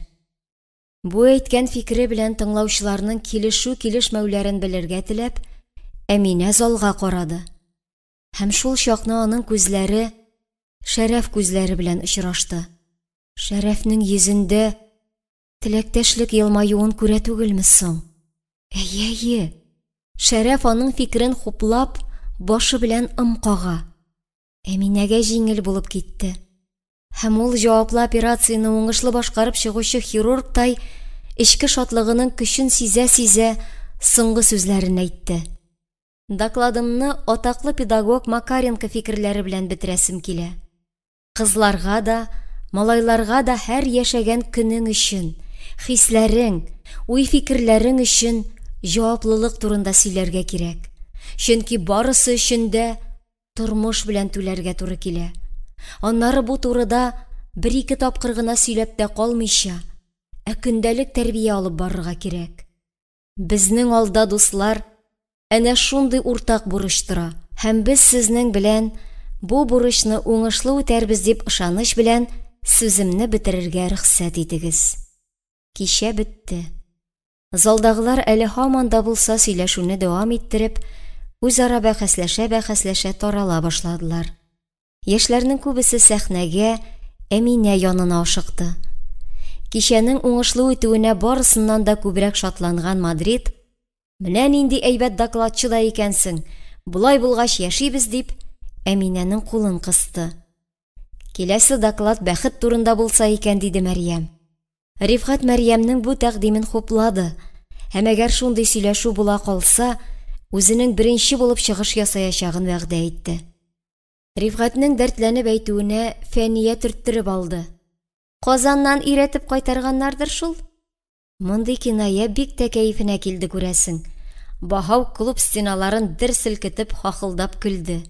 A: Бу әйткән фикере белән тыңлаучыларның килешү-килешмәүләрен белергә теләп, Әминә залга карады. Һәм шул чакны аның күзләре Шәрәф күзләре белән очрашты. Шәрәфнең йөзендә теләктәшлек елмаюын күрә түгелме соң? Әйе, әйе. Шәрәф аның фикерен хуплап, башы белән ым кага. Әминәгә җиңел булып китте. Һәм ул җаваплы операцияне уңышлы башкарып чыгучы хирургтай эчке шатлыгының көчен сизә-сизә соңгы сүзләрен әйтте. Докладымны атаклы педагог Макаренко фикерләре белән бетерәсем килә. Кызларга да, малайларга да һәр яшәгән көнең өчен, хисләрең, уй-фикерләрең өчен җаваплылык турында сөйләргә кирәк. Чөнки барысы өчен дә тормыш белән түләргә туры килә. Аннары бу турыда бер-ике тапкыр гына сөйләп тә калмыйча, ә көндәлек тәрбия алып барырга кирәк. Безнең алда, дуслар, әнә шундый уртак бурыч тора һәм без сезнең белән бу бурычны уңышлы үтәрбез дип ышаныч белән сүземне бетерергә рөхсәт итегез. Кичә бетте. Залдагылар әле һаман да булса сөйләшүне дәвам иттереп, үзара бәхәсләшә-бәхәсләшә тарала башладылар. Яшьләрнең күбесе сәхнәгә Әминә янына ашыкты. Кичәнең уңышлы үтүенә барысыннан да күбрәк шатланган Мадрид, Менә нинди әйбәт докладчы да икәнсең, болай булгач яшибез, дип, Әминәнең кулын кысты. Киләсе доклад бәхет турында булса икән, диде Мәрьям. Рифгать Мәрьямнең бу тәкъдимен хуплады һәм әгәр шундый сөйләшү була калса, үзенең беренче булып чыгыш ясаячагын вәгъдә итте. Рифгатьнең дәртләнеп әйтүенә Фәния төрттереп алды. Казаннан өйрәтеп кайтарганнардыр шул. Мондый киная бик тә кәефенә килде, күрәсең. Баһау клуб стеналарын дер селкетеп хахылдап көлде.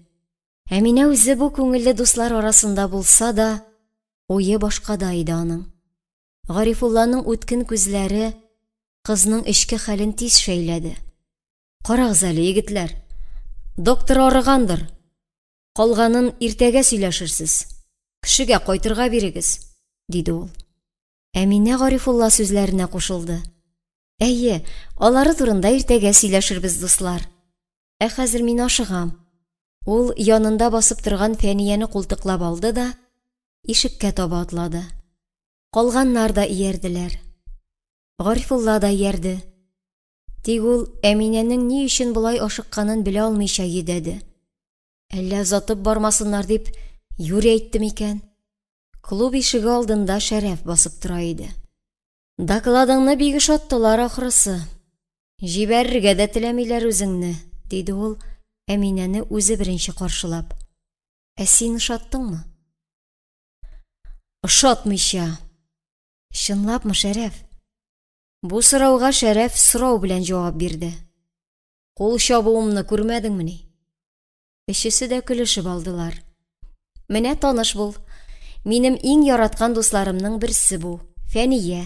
A: Әминә үзе бу күңелле дуслар арасында булса да, уе башкада иде аның. Гарифулланың үткен күзләре кызның эчке хәлен тиз шәйләде. Карагыз әле, егетләр, доктор арыгандыр. Калганын иртәгә сөйләшерсез. Кешегә кайтырга бирегез, диде ул. Әминә Гарифулла сүзләренә кушылды. Әйе, алары турында иртәгә сөйләшербез, дуслар. Ә хәзер мин ашыгам. Ул янында басып торган Фәнияне култыклап алды да ишеккә таба атлады. Калганнар да иярделәр. Гарифулла да иярде. Тик ул Әминәнең ни өчен болай ашыкканын белә алмыйча йөдәде. Әллә озатып бармасыннар дип юри әйтте микән? Клуб ишеге алдында Шәрәф басып тора иде. Докладыңны бик ошаттылар ахрысы. Җибәрергә дә теләмиләр үзеңне, диде ул, Әминәне үзе беренче каршылап. Ә син ошаттыңмы? Ошатмыйча. Чынлапмы, Шәрәф? Бу сорауга Шәрәф сорау белән җавап бирде. Кул чабуымны күрмәдеңмени? Өчесе дә көлешеп алдылар. Менә таныш бул. Минем иң яраткан дусларымның берсе бу, Фәния.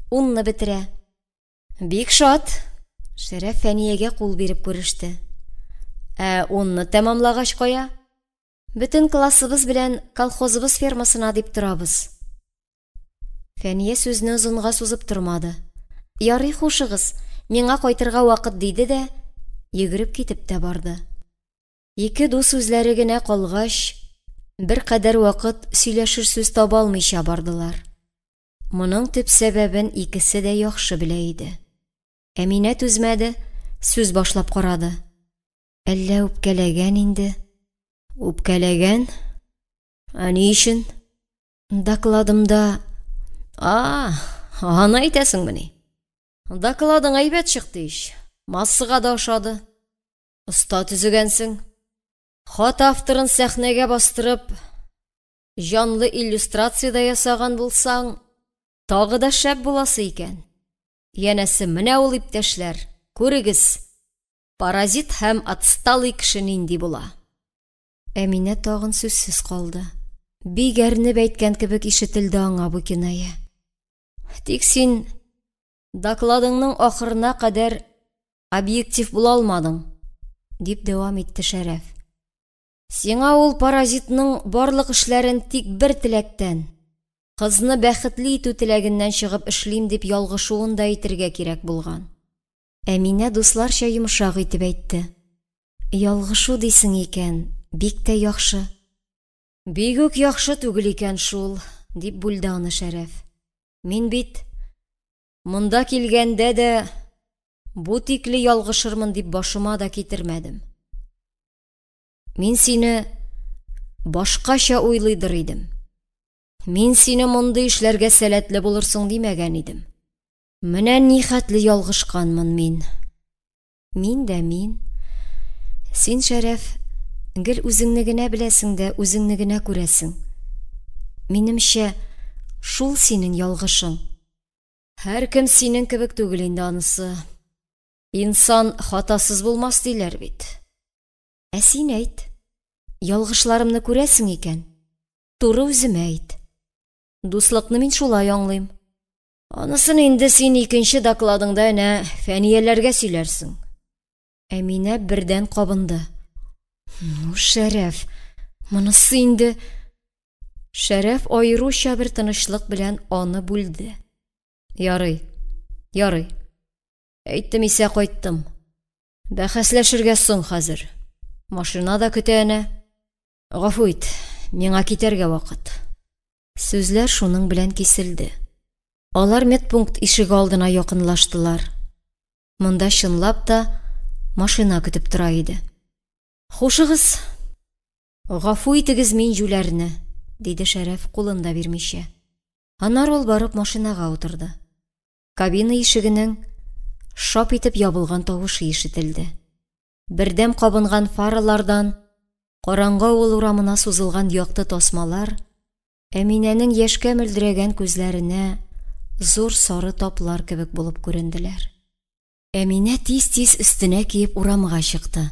A: Унны бетерә. Бик шат. Шәрәф Фәниягә кул биреп күреште. Ә унны тәмамлагач кая? Бөтен классыбыз белән колхозыбыз фермасына дип торабыз. Фәния сүзне озынга сузып тормады. Ярый, хушыгыз, миңа кайтырга вакыт, диде дә, йөгереп китеп тә барды. Ике дус үзләре генә калгач, беркадәр вакыт сөйләшер сүз таба алмыйча бардылар. Моның төп сәбәбен икесе дә яхшы белә иде. Әминә түзмәде, сүз башлап карады. Әллә үпкәләгән инде? Үпкәләгән? Ә ни өчен? Докладымда... А, аны әйтәсеңмени? Докладың әйбәт чыкты ич. Массага да ошады. Оста төзегәнсең. Хат авторын сәхнәгә бастырып, җанлы иллюстрация дә ясаган булсаң, тагы да шәп буласы икән. Янәсе, менә ул, иптәшләр, күрегез, паразит һәм отсталый кеше нинди була. Әминә тагын сүзсез калды. Бик әрнеп әйткән кебек ишетелде аңа бу киная. Тик син докладыңның ахырына кадәр объектив була алмадың, дип дәвам итте Шәрәф. Сиңа ул паразитның барлык эшләрен тик бер теләктән, кызны бәхетле итү теләгеннән чыгып эшлим дип ялгышуын да әйтергә кирәк булган. Әминә дусларча йомшак итеп әйтте. Ялгышу дисең икән, Бик тә яхшы. Бигүк яхшы түгел икән шул, дип бүлде аны Шәрәф. Мин бит монда килгәндә дә бу тикле ялгышырмын дип башыма да китермәдем. Мин сине башкача уйлыйдыр идем. Мин сине мондый эшләргә сәләтле булырсың димәгән идем. Менә нихәтле ялгышканмын мин. Мин дә мин. Син, Шәрәф, гел үзеңне генә беләсең дә, үзеңне генә күрәсең. Минемчә, шул синең ялгышың. Һәркем синең кебек түгел инде анысы. Инсан хатасыз булмас диләр бит. Ә син әйт. Ялгышларымны күрәсең икән, туры үземә әйт. Дуслыкны мин шулай аңлыйм. Анысын инде син икенче докладыңда әнә Фәнияләргә сөйләрсең. Әминә бердән кабынды. Ну, Шәрәф, монысы инде... Шәрәф аеруча бер тынычлык белән аны бүлде. Ярый, ярый. Әйттем исә кайттым. Бәхәсләшергә соң хәзер. Машина да көтә әнә. Гафу ит, миңа китәргә вакыт. Сүзләр шуның белән киселде. Алар медпункт ишеге алдына якынлаштылар. Монда чынлап та машина көтеп тора иде. Хушыгыз. Гафу итегез мин җүләрне, диде Шәрәф кулын да бирмичә. Аннары ул барып машинага утырды. Кабина ишегенең шап итеп ябылган тавышы ишетелде. Бердәм кабынган фаралардан караңгы авыл урамына сузылган якты тасмалар Әминәнең яшькә мөлдерәгән күзләренә зур сары таплар кебек булып күренделәр. Әминә тиз-тиз өстенә киеп урамга чыкты.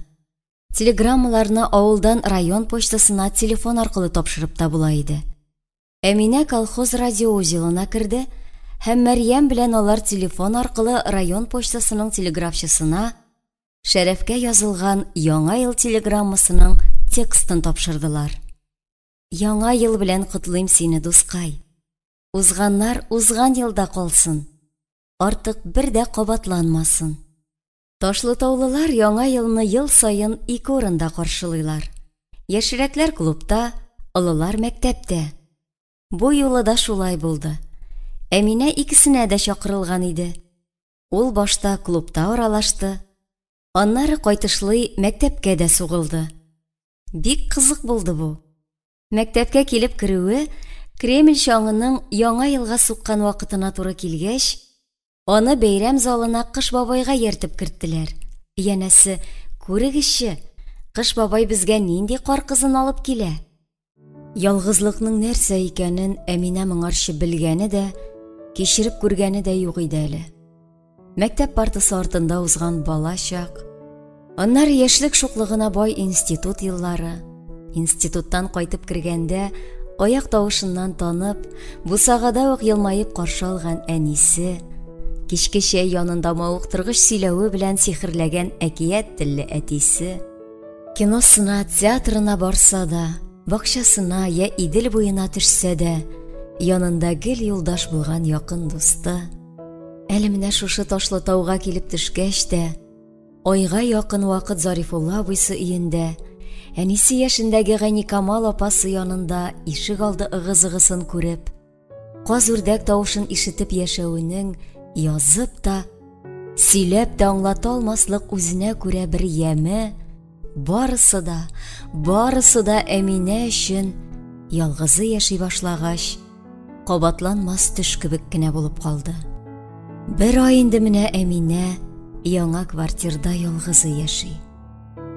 A: Телеграммаларны авылдан район почтасына телефон аркылы тапшырып та була иде. Әминә колхоз радиоузелына керде һәм Мәрьям белән алар телефон аркылы район почтасының телеграфчысына Шәрәфкә язылган Яңа ел телеграммасының текстын тапшырдылар. Яңа ел белән котлыйм сине, дускай. Узганнар узган елда калсын. Артык бер дә кабатланмасын. Ташлытаулылар Яңа елны ел саен ике урында каршылыйлар. Яшьрәкләр клубта, олылар мәктәптә. Бу юлы да шулай булды. Әминә икесенә дә чакырылган иде. Ул башта клубта аралашты, аннары кайтышлый мәктәпкә дә сугылды. Бик кызык булды бу. Мәктәпкә килеп керүе Кремль чаңының Яңа елга суккан вакытына туры килгәч, аны бәйрәм залына Кыш бабайга ияртеп керттеләр. Янәсе, күрегезче, Кыш бабай безгә нинди кар кызын алып килә. Ялгызлыкның нәрсә икәнен Әминә моңарчы белгәне дә, кичереп күргәне дә юк иде әле. Мәктәп партасы артында узган бала чак, аннары яшьлек шуклыгына бай институт еллары, институттан кайтып кергәндә аяк тавышыннан танып, бусагада ук елмаеп каршы алган әнисе, кичке чәй янында мавыктыргыч сөйләве белән сихерләгән әкият телле әтисе, киносына, театрына барса да, бакчасына я Идел буена төшсә дә, янында гел юлдаш булган якын дусты, Әле менә шушы ташлы тауга килеп төшкәч тә, айга якын вакыт Зарифулла абыйсы өендә, әнисе яшендәге Гайникамал апасы янында ишек алды ыгы-зыгысын күреп, каз-үрдәк тавышын ишетеп яшәвенең язып та, сөйләп тә аңлата алмаслык үзенә күрә бер яме, барысы да, барысы да Әминә өчен ялгызы яши башлагач, кабатланмас төш кебек кенә булып калды. Бер ай инде менә Әминә яңа квартирда ялгызы яши.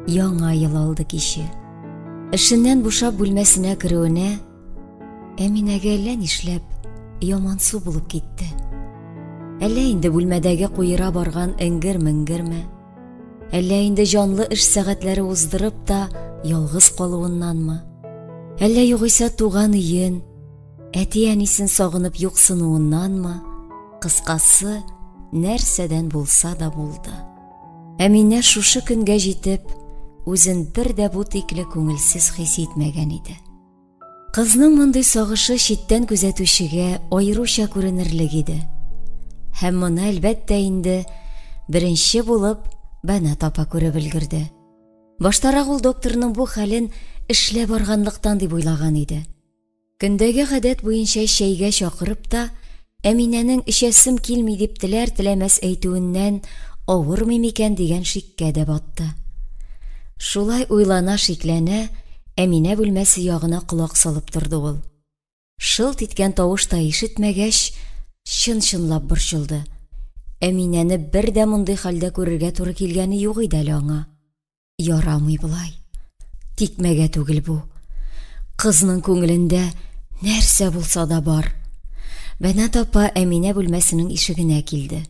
A: Яңа ел алды киче. Эшеннән бушап бүлмәсенә керүенә Әминәгә әллә нишләп ямансу булып китте. Әллә инде бүлмәдәге куера барган эңгер-меңгерме, Әллә инде җанлы эш сәгатьләре уздырып та ялгыз калуыннанмы? Әллә югыйсә туган өен, әти-әнисен сагынып юксынуыннанмы? Кыскасы, нәрсәдән булса да булды. Әминә шушы көнгә җитеп, үзен бер дә бу тикле күңелсез хис итмәгән иде. Кызның мондый сагышы читтән күзәтүчегә аеруча күренерлек иде. Һәм моны, әлбәттә инде, беренче булып Бәнат апа күреп өлгерде. Баштарак ул докторның бу хәлен эшләп арганлыктан дип уйлаган иде. Көндәге гадәт буенча чәйгә чакырып та, Әминәнең эчәсем килми дип теләр-теләмәс әйтүеннән авырмый микән дигән шиккә дә батты. Шулай уйлана-шикләнә, Әминә бүлмәсе ягына колак салып торды ул. Шылт иткән тавыш та ишетмәгәч, чын-чынлап борчылды. Әминәне бер дә мондый хәлдә күрергә туры килгәне юк иде әле аңа. Ярамый болай. Тикмәгә түгел бу. Кызның күңелендә нәрсә булса да бар. Бәнат апа Әминә бүлмәсенең ишегенә килде.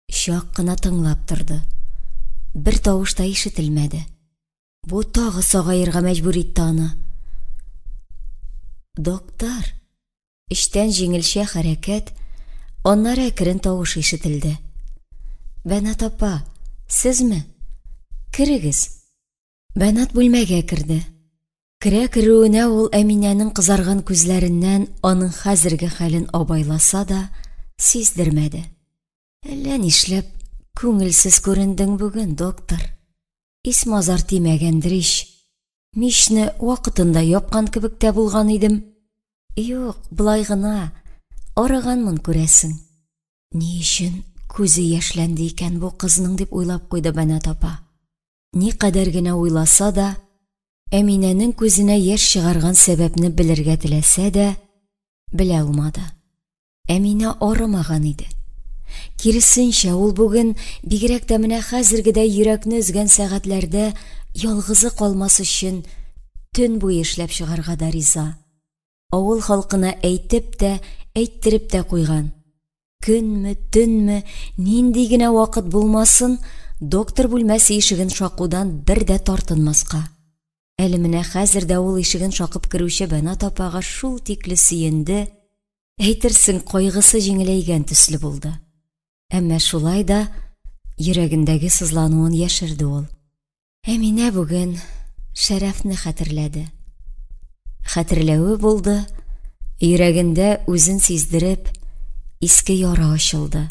A: Чак кына тыңлап торды. Бер тавыш та ишетелмәде. Бу тагы сагаерга мәҗбүр итте аны. Доктор, Эчтән җиңелчә хәрәкәт, аннары әкрен тавыш ишетелде. Бәнат апа, сезме? Керегез. Бәнат бүлмәгә керде. Керә керүенә ул Әминәнең кызарган күзләреннән аның хәзерге хәлен абайласа да, сиздермәде. Әллә нишләп күңелсез күрендең бүген, доктор. Исмазар тимәгәндер ич. Мичне вакытында япкан кебек тә булган идем. Юк, болай гына, арыганмын күрәсең. Ни өчен күзе яшьләнде икән бу кызның дип уйлап куйды Бәнат апа. Никадәр генә уйласа да, Әминәнең күзенә яшь чыгарган сәбәпне белергә теләсә дә, белә алмады. Әминә арымаган иде. Киресенчә, ул бүген, бигрәк тә менә хәзергедәй йөрәкне өзгән сәгатьләрдә ялгызы калмас өчен төн буе эшләп чыгарга да риза. Авыл халкына әйтеп тә, әйттереп тә куйган. Көнме, төнме, нинди генә вакыт булмасын, доктор бүлмәсе ишеген шакудан бер дә тартынмаска. Әле менә хәзер дә ул ишеген шакып керүче Бәнат апага шул тикле сөенде, әйтерсең, кайгысы җиңеләйгән төсле булды. Әмма шулай да йөрәгендәге сызлануын яшерде ул. Әминә бүген Шәрәфне хәтерләде. Хәтерләве булды, йөрәгендә үзен сиздереп, иске яра ачылды.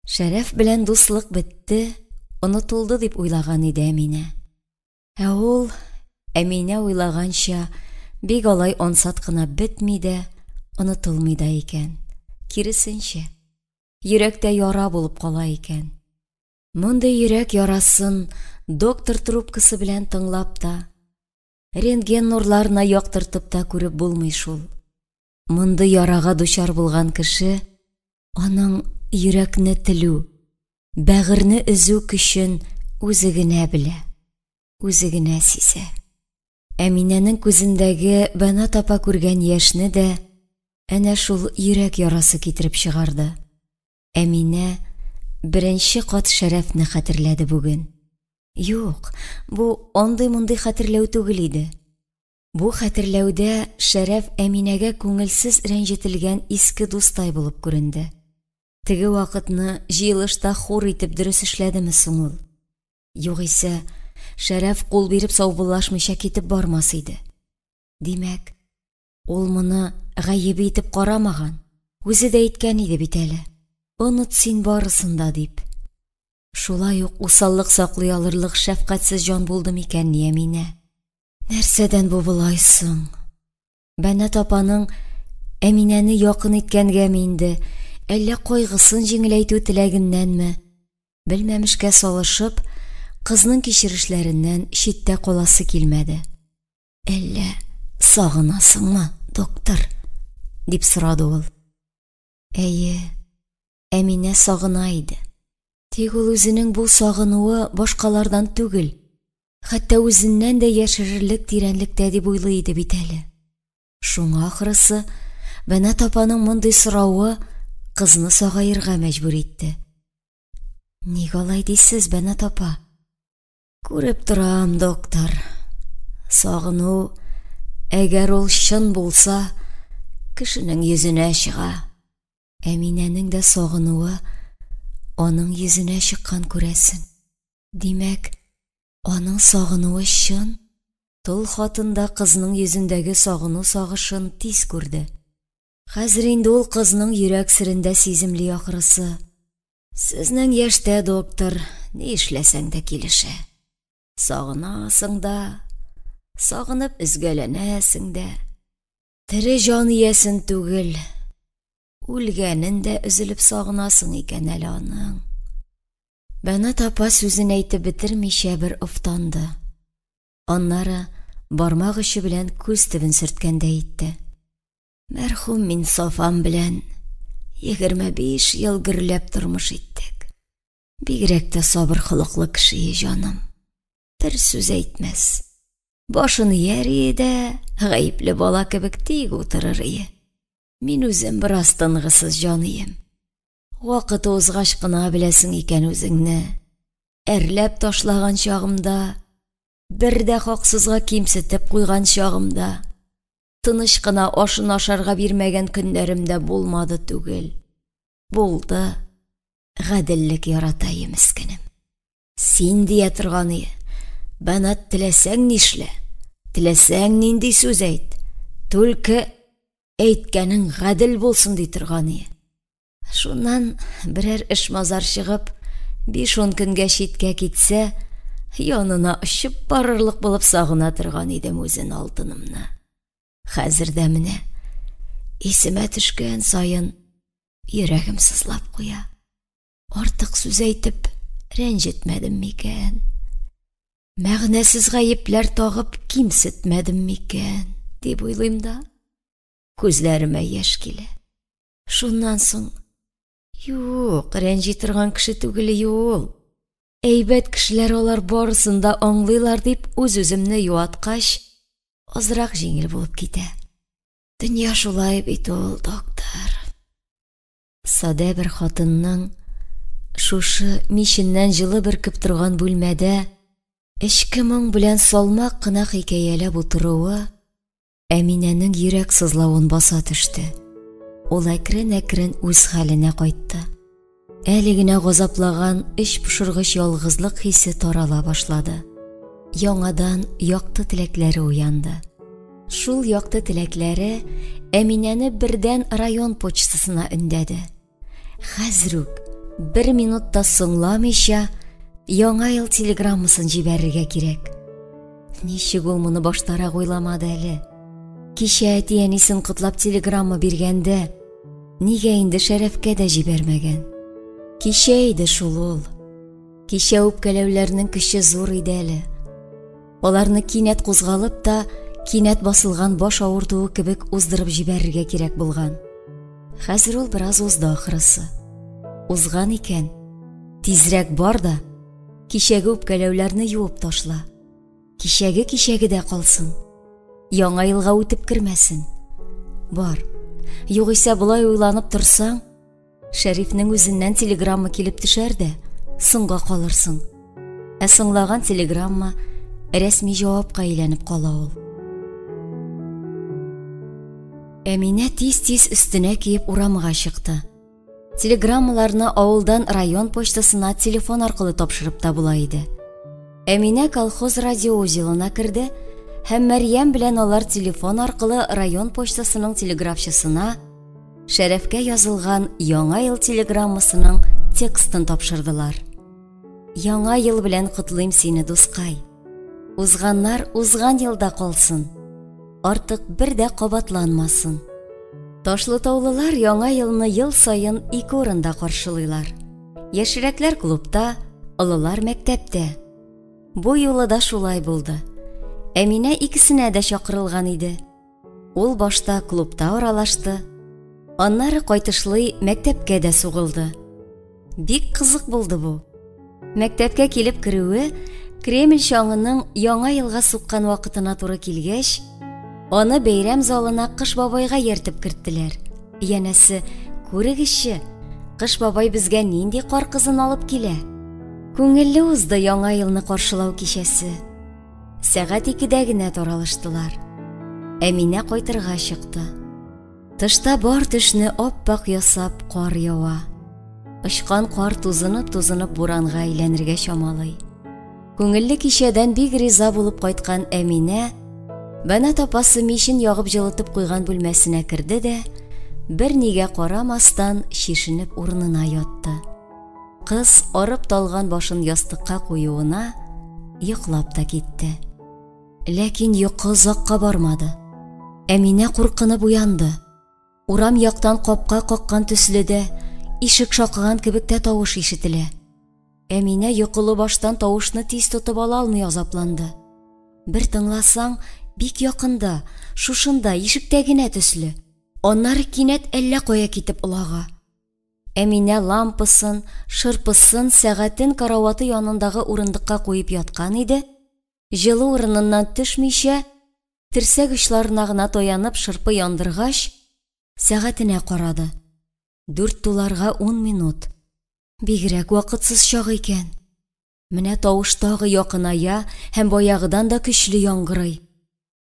A: Шәрәф белән дуслык бетте, онытылды дип уйлаган иде Әминә. Ә ул, Әминә уйлаганча, бик алай ансат кына бетми дә, онытылмый да икән. Киресенчә, йөрәктә яра булып кала икән. Мондый йөрәк ярасын доктор трубкасы белән тыңлап та, рентген нурларына яктыртып та күреп булмый шул. Мондый ярага дучар булган кеше аның йөрәкне телү, бәгырьне өзү көчен үзе генә белә, үзе генә сизә. Әминәнең күзендәге Бәнат апа күргән яшьне дә әнә шул йөрәк ярасы китереп чыгарды. Әминә беренче кат Шәрәфне хәтерләде бүген. Юк, бу андый-мондый хәтерләү түгел иде. Бу хәтерләүдә Шәрәф Әминәгә күңелсез рәнҗетелгән иске дустай булып күренде. Теге вакытны җыелышта хур итеп дөрес эшләдеме соң ул? Югыйсә, Шәрәф кул биреп саубуллашмыйча китеп бармас иде. Димәк, ул моны гаебе итеп карамаган, үзе дә әйткән иде бит әле. Оныт син барысын да дип. Шулай ук усаллык саклый алырлык шәфкатьсез җан булды микәнни Әминә? Нәрсәдән бу болай соң? Бәнат апаның Әминәне якын иткәнгәме инде, әллә кайгысын җиңеләйтү теләгеннәнме? Белмәмешкә салышып, кызның кичерешләреннән читтә каласы килмәде. Әллә сагынасыңмы, доктор? дип сорады ул. Әйе, Әминә сагына иде. Тик ул үзенең бу сагынуы башкалардан түгел, хәтта үзеннән дә яшерерлек тирәнлектә дип уйлый иде бит әле. Шуңа ахрысы, Бәнат апаның мондый соравы кызны сагаерга мәҗбүр итте. Ник алай дисез, Бәнат апа? Күреп торам, доктор. Сагыну, әгәр ул чын булса, кешенең йөзенә чыга. Әминәнең дә сагынуы аның йөзенә чыккан күрәсең. Димәк, аның сагынуы чын? Тол хатын да кызның йөзендәге сагыну сагышын тиз күрде. Хәзер инде ул кызның йөрәк серен дә сиземли ахрысы. Сезнең яшьтә, доктор, ни эшләсәң дә килешә. Сагынасың да. Сагынып өзгәләнәсең дә. Тере җан иясен түгел, үлгәнен дә өзелеп сагынасың икән әле аның. Бәнат апа сүзен әйтеп бетермичә бер офтанды. Аннары бармак очы белән күз төбен сөрткәндәй итте. Мәрхүм Минсафам белән 25 ел гөрләп тормыш иттек. Бигрәк тә сабыр холыклы кеше, җаным. Бер сүз әйтмәс. Башын ияр ие дә, гаепле бала кебек тик утырыр ие. Мин үзем бераз тынгысыз җан ием. Вакыты узгач кына беләсең икән үзеңне. Әрләп ташлаган чагымда, бер дә хаксызга кимсетеп куйган чагымда, тыныч кына ашын ашарга бирмәгән көннәрем дә булмады түгел. Булды. Гаделлек ярата мескенем. Син дия торган ие. Бәнат теләсәң нишлә, теләсәң нинди сүз әйт. Түлке әйткәнең гадел булсын ди торган ие. Шуннан берәр эш мазар чыгып, 5-10 көнгә читкә китсә, янына очып барырлык булып сагына торган идем үзен алтынымны. Хәзер дә менә исемә төшкән саен йөрәгем сызлап куя. Артык сүз әйтеп рәнҗетмәдем микән? Мәгънәсез гаепләр тагып кимсетмәдем микән, дип уйлыйм да, күзләремә яшь килә. Шуннан соң, юк, рәнҗи торган кеше түгел ул. Әйбәт кешеләр алар барысын да аңлыйлар дип үз-үземне юаткач, азрак җиңел булып китә. Дөнья шулай бит ул, доктор. Садә бер хатынның шушы миченнән җылы бөркеп торган бүлмәдә эчке моң белән салмак кына хикәяләп утыруы Әминәнең йөрәк сызлавын баса төште. Ул әкрен-әкрен үз хәленә кайтты. Әле генә газаплаган эч пошыргыч ялгызлык хисе тарала башлады. Яңадан якты теләкләре уянды. Шул якты теләкләре Әминәне бердән район почтасына өндәде. Хәзер үк, бер минут та соңламыйча, Яңа ел телеграммасын җибәрергә кирәк. Ничек ул моны баштарак уйламады әле? Кичә әти-әнисен котлап телеграмма биргәндә, нигә инде Шәрәфкә дә җибәрмәгән? Кичә иде шул ул. Кичә үпкәләүләрнең көче зур иде әле. Аларны кинәт кузгалып та, кинәт басылган баш авыртуы кебек уздырып җибәрергә кирәк булган. Хәзер ул бераз узды ахрысы. Узган икән, тизрәк бар да, кичәге үпкәләүләрне юып ташла. Кичәге кичәге дә калсын. Яңа елга үтеп кермәсен. Бар. Югыйсә болай уйланып торсаң, Шәрифнең үзеннән телеграмма килеп төшәр дә, соңга калырсың. Ә соңлаган телеграмма рәсми җавапка әйләнеп кала ул. Әминә тиз-тиз өстенә киеп урамга чыкты. Телеграммаларны авылдан район почтасына телефон аркылы тапшырып та була иде. Әминә колхоз радиоузелына керде һәм Мәрьям белән алар телефон аркылы район почтасының телеграфчысына Шәрәфкә язылган Яңа ел телеграммасының текстын тапшырдылар. Яңа ел белән котлыйм сине, дускай. Узганнар узган елда калсын. Артык бер дә кабатланмасын. Ташлытаулылар Яңа елны ел саен ике урында каршылыйлар. Яшьрәкләр клубта, олылар мәктәптә. Бу юлы да шулай булды. Әминә икесенә дә чакырылган иде. Ул башта клубта аралашты, аннары кайтышлый мәктәпкә дә сугылды. Бик кызык булды бу. Мәктәпкә килеп керүе Кремль чаңының Яңа елга суккан вакытына туры килгәч, аны бәйрәм залына Кыш бабайга ияртеп керттеләр. Янәсе, күрегезче, Кыш бабай безгә нинди кар кызын алып килә. Күңелле узды Яңа елны каршылау кичәсе. Сәгать икедә генә таралыштылар. Әминә кайтырга чыкты. Тышта бар төшне ап-ак ясап кар ява. Очкан кар тузынып-тузынып буранга әйләнергә чамалый. Күңелле кичәдән бик риза булып кайткан Әминә Бәнат апасы мичен ягып җылытып куйган бүлмәсенә керде дә, бер нигә карамастан чишенеп урынына ятты. Кыз арып талган башын ястыкка куюына йоклап та китте. Ләкин йокы озакка бармады. Әминә куркынып уянды. Урам яктан капка каккан төсле дә, ишек шакыган кебек тә тавыш ишетелә. Әминә йокылы баштан тавышны тиз тотып ала алмый азапланды. Бер тыңласаң, бик якында, шушында, ишектә генә төсле. Аннары кинәт әллә кая китеп олага. Әминә лампасын, шырпысын, сәгатен караваты янындагы урындыкка куеп яткан иде, җылы урыныннан төшмичә, терсәк очларына гына таянып шырпы яндыргач, сәгатенә карады. 4 туларга 10 минут. Бигрәк вакытсыз чак икән. Менә тавыш тагы якыная һәм баягыдан да көчле яңгырый.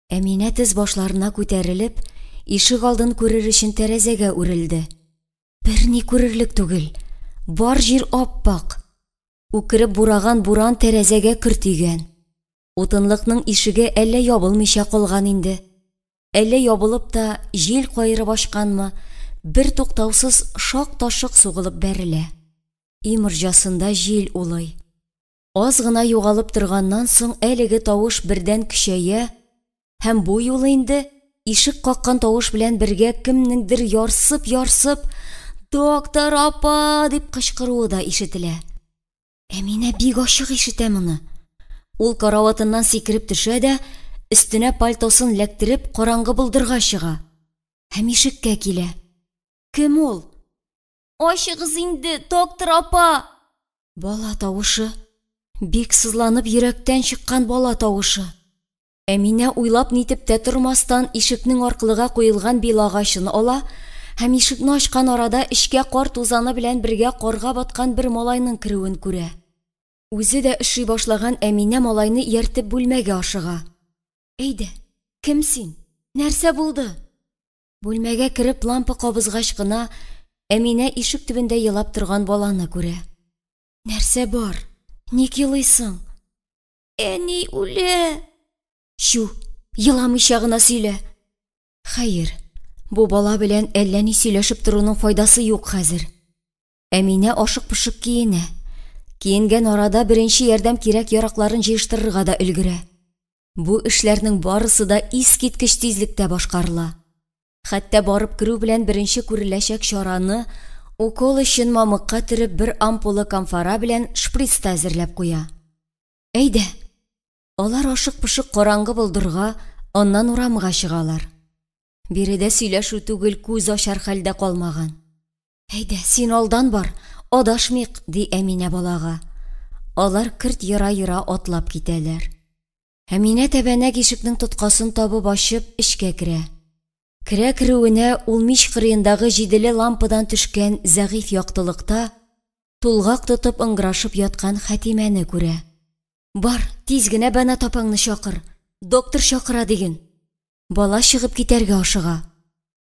A: Әминә тез башларына күтәрелеп, ишек алдын күрер өчен тәрәзәгә үрелде. Берни күрерлек түгел, бар җир ап-ак. Үкереп бураган буран тәрәзәгә көр тигән. Утынлыкның ишеге әллә ябылмыйча калган инде. Әллә ябылып та җил каерып ачканмы, бер туктаусыз шак та шок сугылып бәрелә. Өй морҗасында җил улый. Аз гына югалып торганнан соң әлеге тавыш бердән көчәя һәм бу юлы инде ишек каккан тавыш белән бергә кемнеңдер ярсып-ярсып «Доктор апа!» дип кычкыруы да ишетелә. Әминә бик ачык ишетә моны. Ул караватыннан сикереп төшә дә, өстенә пальтосын ләктереп, караңгы болдырга чыга һәм ишеккә килә. Кем ул? Ачыгыз инде, доктор апа! Бала тавышы. Бик сызланып йөрәктән чыккан бала тавышы. Әминә уйлап нитеп тә тормастан ишекнең аркылыга куелган бил агачын ала һәм ишекне ачкан арада эчкә кар тузаны белән бергә карга баткан бер малайның керүен күрә. Үзе дә өши башлаган Әминә малайны ияртеп бүлмәгә ашыга. Әйдә, кем син? Нәрсә булды? Бүлмәгә кереп лампа кабызгач кына Әминә ишек төбендә елап торган баланы күрә. Нәрсә бар? Ник елыйсың? Әни үлә! Чү, еламыйча гына сөйлә. Хәер, бу бала белән әллә ни сөйләшеп торуның файдасы юк хәзер. Әминә ашык-пошык киенә. Киенгән арада беренче ярдәм кирәк-яракларын җыештырырга да өлгерә. Бу эшләрнең барысы да искиткеч тизлектә башкарыла. Хәтта барып керү белән беренче күреләчәк чараны укол өчен мамыкка төреп бер ампула камфара белән шприц та әзерләп куя. Әйдә. Алар ашык-пошык караңгы болдырга, аннан урамга чыгалар. Биредә сөйләшү түгел, күз ачар хәлдә калмаган. Әйдә, син алдан бар, адашмыйк, ди Әминә балага. Алар керт яра-яра атлап китәләр. Әминә тәбәнәк ишекнең тоткасын табып ачып, эчкә керә. Керә керүенә ул мич кырыендагы җиделе лампадан төшкән зәгыйфь яктылыкта тулгак тотып ыңгырашып яткан Хәтимәне күрә. Бар, тиз генә Бәнат апаңны чакыр, доктор чакыра диген. Бала чыгып китәргә ашыга.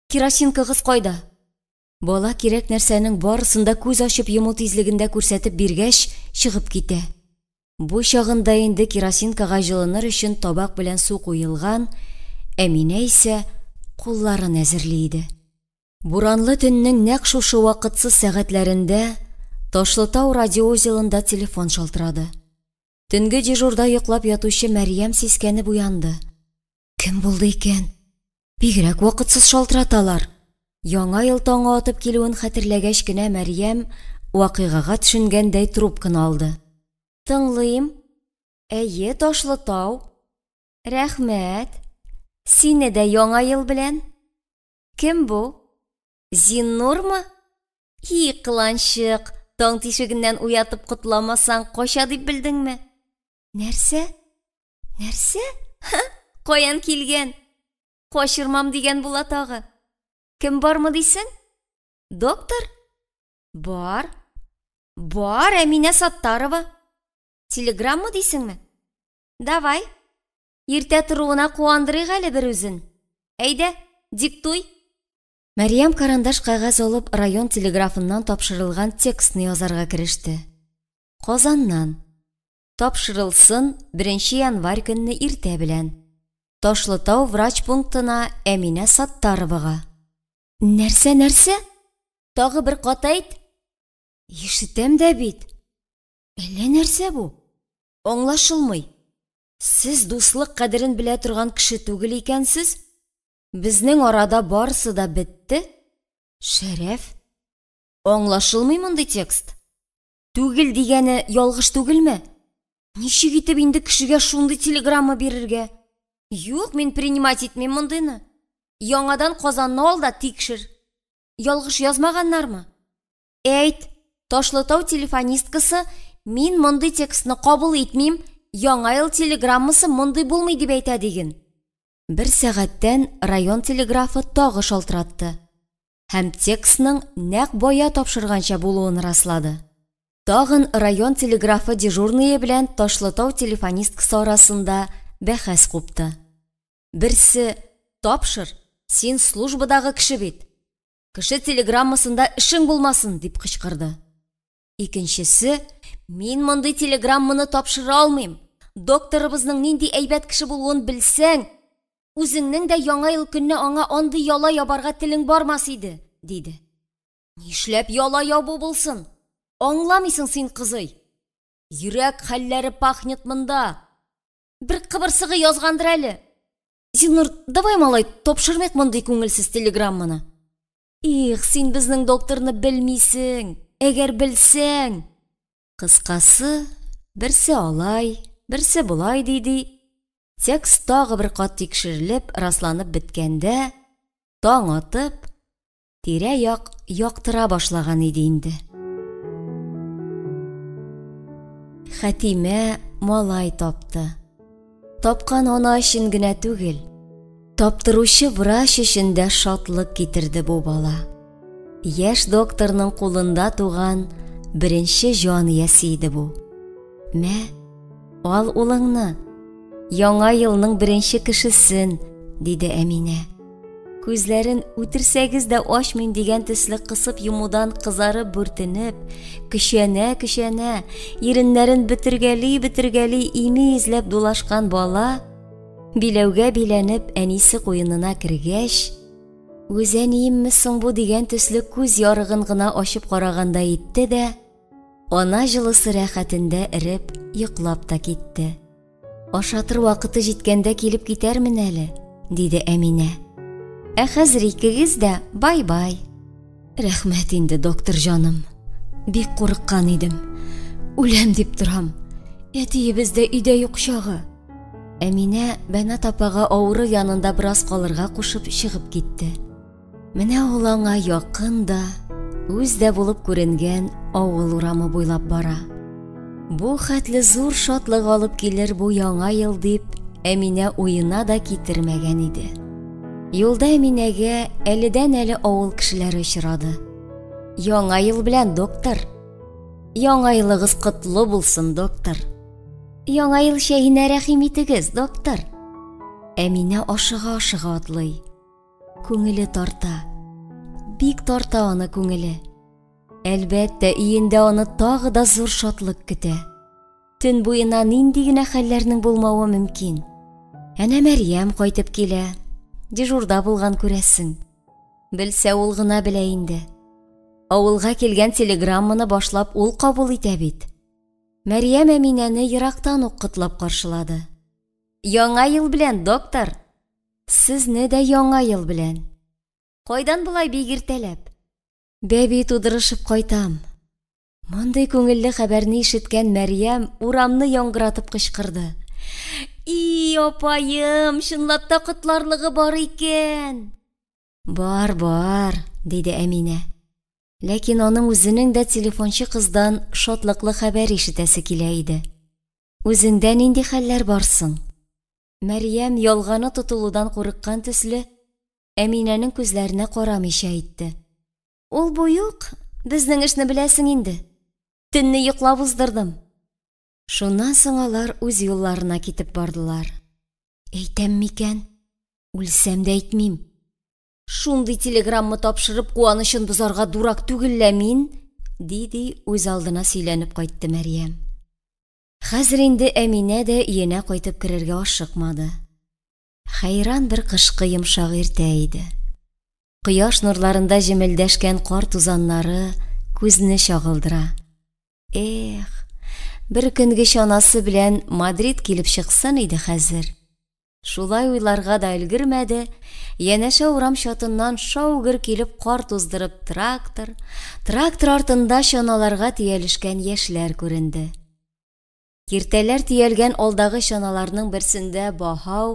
A: Керосинкагыз кайда? Бала кирәк нәрсәнең барысын да күз ачып йому тизлегендә күрсәтеп биргәч, чыгып китә. Бу чагында инде керосинкага җылыныр өчен табак белән су куелган, Әминә исә кулларын әзерли иде. Буранлы төннең нәкъ шушы вакытсыз сәгатьләрендә Ташлытау радиоузелында телефон шалтырады. Төнге дежурда йоклап ятучы Мәрьям сискәнеп уянды. Кем булды икән? Бигрәк вакытсыз шалтыраталар. Яңа ел таңы атып килүен хәтерләгәч кенә Мәрьям вакыйгага төшенгәндәй трубканы алды. Тыңлыйм. Әйе, Ташлытау. Рәхмәт. Сине дә яңа ел белән. Кем бу? Зиннурмы? И, кыланчык, таң тишегеннән уятып котламасаң, кача дип белдеңме? Нәрсә? Нәрсә? Ха, каян килгән? Качырмам дигән була тагы. Кем бармы дисең? Доктор? Бар. Бар, Әминә Саттарова. Телеграмма дисеңме? Давай. Иртә торуына куандырыйк әле бер үзен. Әйдә, диктуй. Мәрьям карандаш кәгазь алып район телеграфыннан тапшырылган текстны язарга кереште. Казаннан. Тапшырылсын 1 январь көнне иртә белән. Ташлытау врач пунктына Әминә Саттаровага. Нәрсә, нәрсә? Тагы бер кат әйт. Ишетәм дә бит. Әллә нәрсә бу? Аңлашылмый. Сез дуслык кадерен белә торган кеше түгел икәнсез. Безнең арада барысы да бетте. Шәрәф. Аңлашылмый мондый текст. Түгел дигәне ялгыш түгелме? Ничек итеп инде кешегә шундый телеграмма бирергә? Юк, мин принимать итмим мондыйны. Яңадан Казанны ал да тикшер. Ялгыш язмаганнармы? Әйт, Ташлытау телефонисткасы, мин мондый текстны кабул итмим, Яңа ел телеграммасы мондый булмый дип әйтә диген. Бер сәгатьтән район телеграфы тагы шалтыратты һәм текстның нәкъ бая тапшырганча булуын раслады. Тагын район телеграфы дежурные белән Ташлытау телефонисткасы арасында бәхәс купты. Берсе, тапшыр, син службадагы кеше бит. Кеше телеграммасында эшең булмасын, дип кычкырды. Икенчесе, мин мондый телеграмманы тапшыра алмыйм. Докторыбызның нинди әйбәт кеше булуын белсәң, үзеңнең дә яңа ел көнне аңа андый яла ябарга телең бармас иде, диде. Нишләп яла ябу булсын? Аңламыйсың син, кызый. Йөрәк хәлләре пахнет монда. Бер кыбырсыгы язгандыр әле. Зиннур, давай, малай, тапшырмыйк мондый күңелсез телеграмманы. Их, син безнең докторны белмисең. Әгәр белсәң. Кыскасы, берсе алай, берсе болай диде. Текст тагы бер кат тикшерелеп, расланып беткәндә, таң атып, тирә-як яктыра башлаган иде инде. Хәтимә малай тапты. Тапкан ана өчен генә түгел, таптыручы врач өчен дә шатлык китерде бу бала. Яшь докторның кулында туган беренче җан иясе иде бу. Мә, ал улыңны, яңа елның беренче кешесен, диде Әминә. Күзләрен үтерсәгез дә ачмыйм дигән төсле кысып йомудан кызарып бүртенеп, көчәнә-көчәнә, иреннәрен бөтергәли-бөтергәли ими эзләп дулашкан бала, биләүгә биләнеп әнисе куенына кергәч, үз әниемме соң бу дигән төсле күз ярыгын гына ачып карагандай итте дә, ана җылысы рәхәтендә эреп йоклап та китте. Ашатыр вакыты җиткәндә килеп китәрмен әле, диде Әминә. Ә хәзер икегез дә бай-бай. Рәхмәт инде, доктор җаным. Бик курыккан идем. Үләм дип торам. Әтиебез дә өйдә юк чагы. Әминә Бәнат апага авыру янында бераз калырга кушып чыгып китте. Менә ул аңа якын да, үз дә булып күренгән авыл урамы буйлап бара. Бу хәтле зур шатлык алып килер бу яңа ел дип, Әминә уена да китермәгән иде. Юлда Әминәгә әледән-әле авыл кешеләре очрады. Яңа ел белән, доктор! Яңа елыгыз котлы булсын, доктор! Яңа ел чәенә рәхим итегез, доктор! Әминә ашыга-ашыга атлый. Күңеле тарта. Бик тарта аны күңеле. Әлбәттә, өендә аны тагы да зур шатлык көтә. Төн буена нинди генә хәлләрнең булмавы мөмкин. Әнә Мәрьям кайтып килә. Дежурда булган күрәсең. Белсә ул гына белә инде. Авылга килгән телеграмманы башлап ул кабул итә бит. Мәрьям Әминәне ерактан ук котлап каршылады. Яңа ел белән, доктор! Сезне дә яңа ел белән. Кайдан болай бик иртәләп? Бәби тудырышып кайтам. Мондый күңелле хәбәрне ишеткән Мәрьям урамны яңгыратып кычкырды. И, апаем, чынлап та котларлыгы бар икән. Бар, бар, диде Әминә. Ләкин аның үзенең дә телефончы кыздан шатлыклы хәбәр ишетәсе килә иде. Үзеңдә нинди хәлләр бар соң? Мәрьям ялганы тотылудан курыккан төсле, Әминәнең күзләренә карамыйча әйтте. Ул бу юк, безнең эшне беләсең инде. Төнне йоклап уздырдым. Шуннан соң алар үз юлларына китеп бардылар. Әйтәм микән? Үлсәм дә әйтмим. Шундый телеграмма тапшырып куанычын бозарга дурак түгел лә мин, ди-ди үз алдына сөйләнеп кайтты Мәрьям. Хәзер инде Әминә дә өенә кайтып керергә ашыкмады. Хәйран бер кышкы йомшак иртә иде. Кояш нурларында җемелдәшкән кар тузаннары күзне чагылдыра. Эх, Бер көнге чанасы белән Мадрид килеп чыксын иде хәзер. Шулай уйларга да өлгермәде, янәшә урам чатыннан шау-гөр килеп кар туздырып трактор, трактор артында чаналарга төялешкән яшьләр күренде. Киртәләр төялгән алдагы чаналарның берсендә Баһау,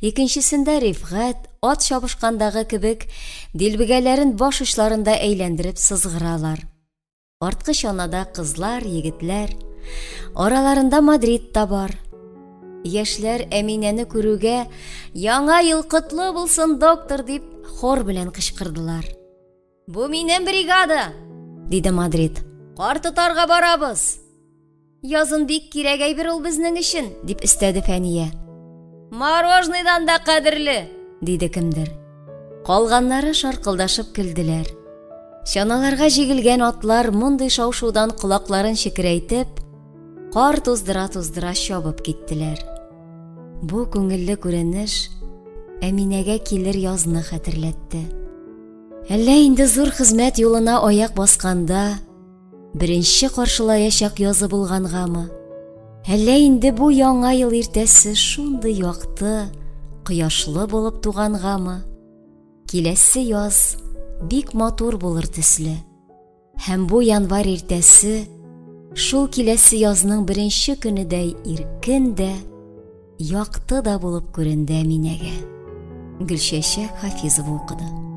A: икенчесендә Рифгать, ат чабышкандагы кебек, дилбегәләрен баш очларында әйләндереп сызгыралар. Арткы чанада кызлар, егетләр. Араларында Мадрид та бар. Яшьләр Әминәне күрүгә, "Яңа ел котлы булсын, доктор!" дип хор белән кычкырдылар. "Бу минем бригада!" диде Мадрид. "Кар тотарга барабыз!" Язын бик кирәк әйбер ул безнең өчен, дип өстәде Фәния. Морожныйдан да кадерле, диде кемдер. Калганнары шаркылдашып көлделәр. Чаналарга җигелгән атлар мондый шау-шудан колакларын чекерәйтеп, кар туздыра-туздыра чабып киттеләр. Бу күңелле күренеш Әминәгә килер язны хәтерләтте. Әллә инде зур хезмәт юлына аяк басканда, Беренче каршылаячак язы булгангамы? Әллә инде бу яңа ел иртәсе шундый якты, кояшлы булып тугангамы? Киләсе яз бик матур булыр төсле. Һәм бу январь иртәсе шул киләсе язның беренче көнедәй иркен дә, якты да булып күренде Әминәгә. Гөлчәчәк Хафизова укыды.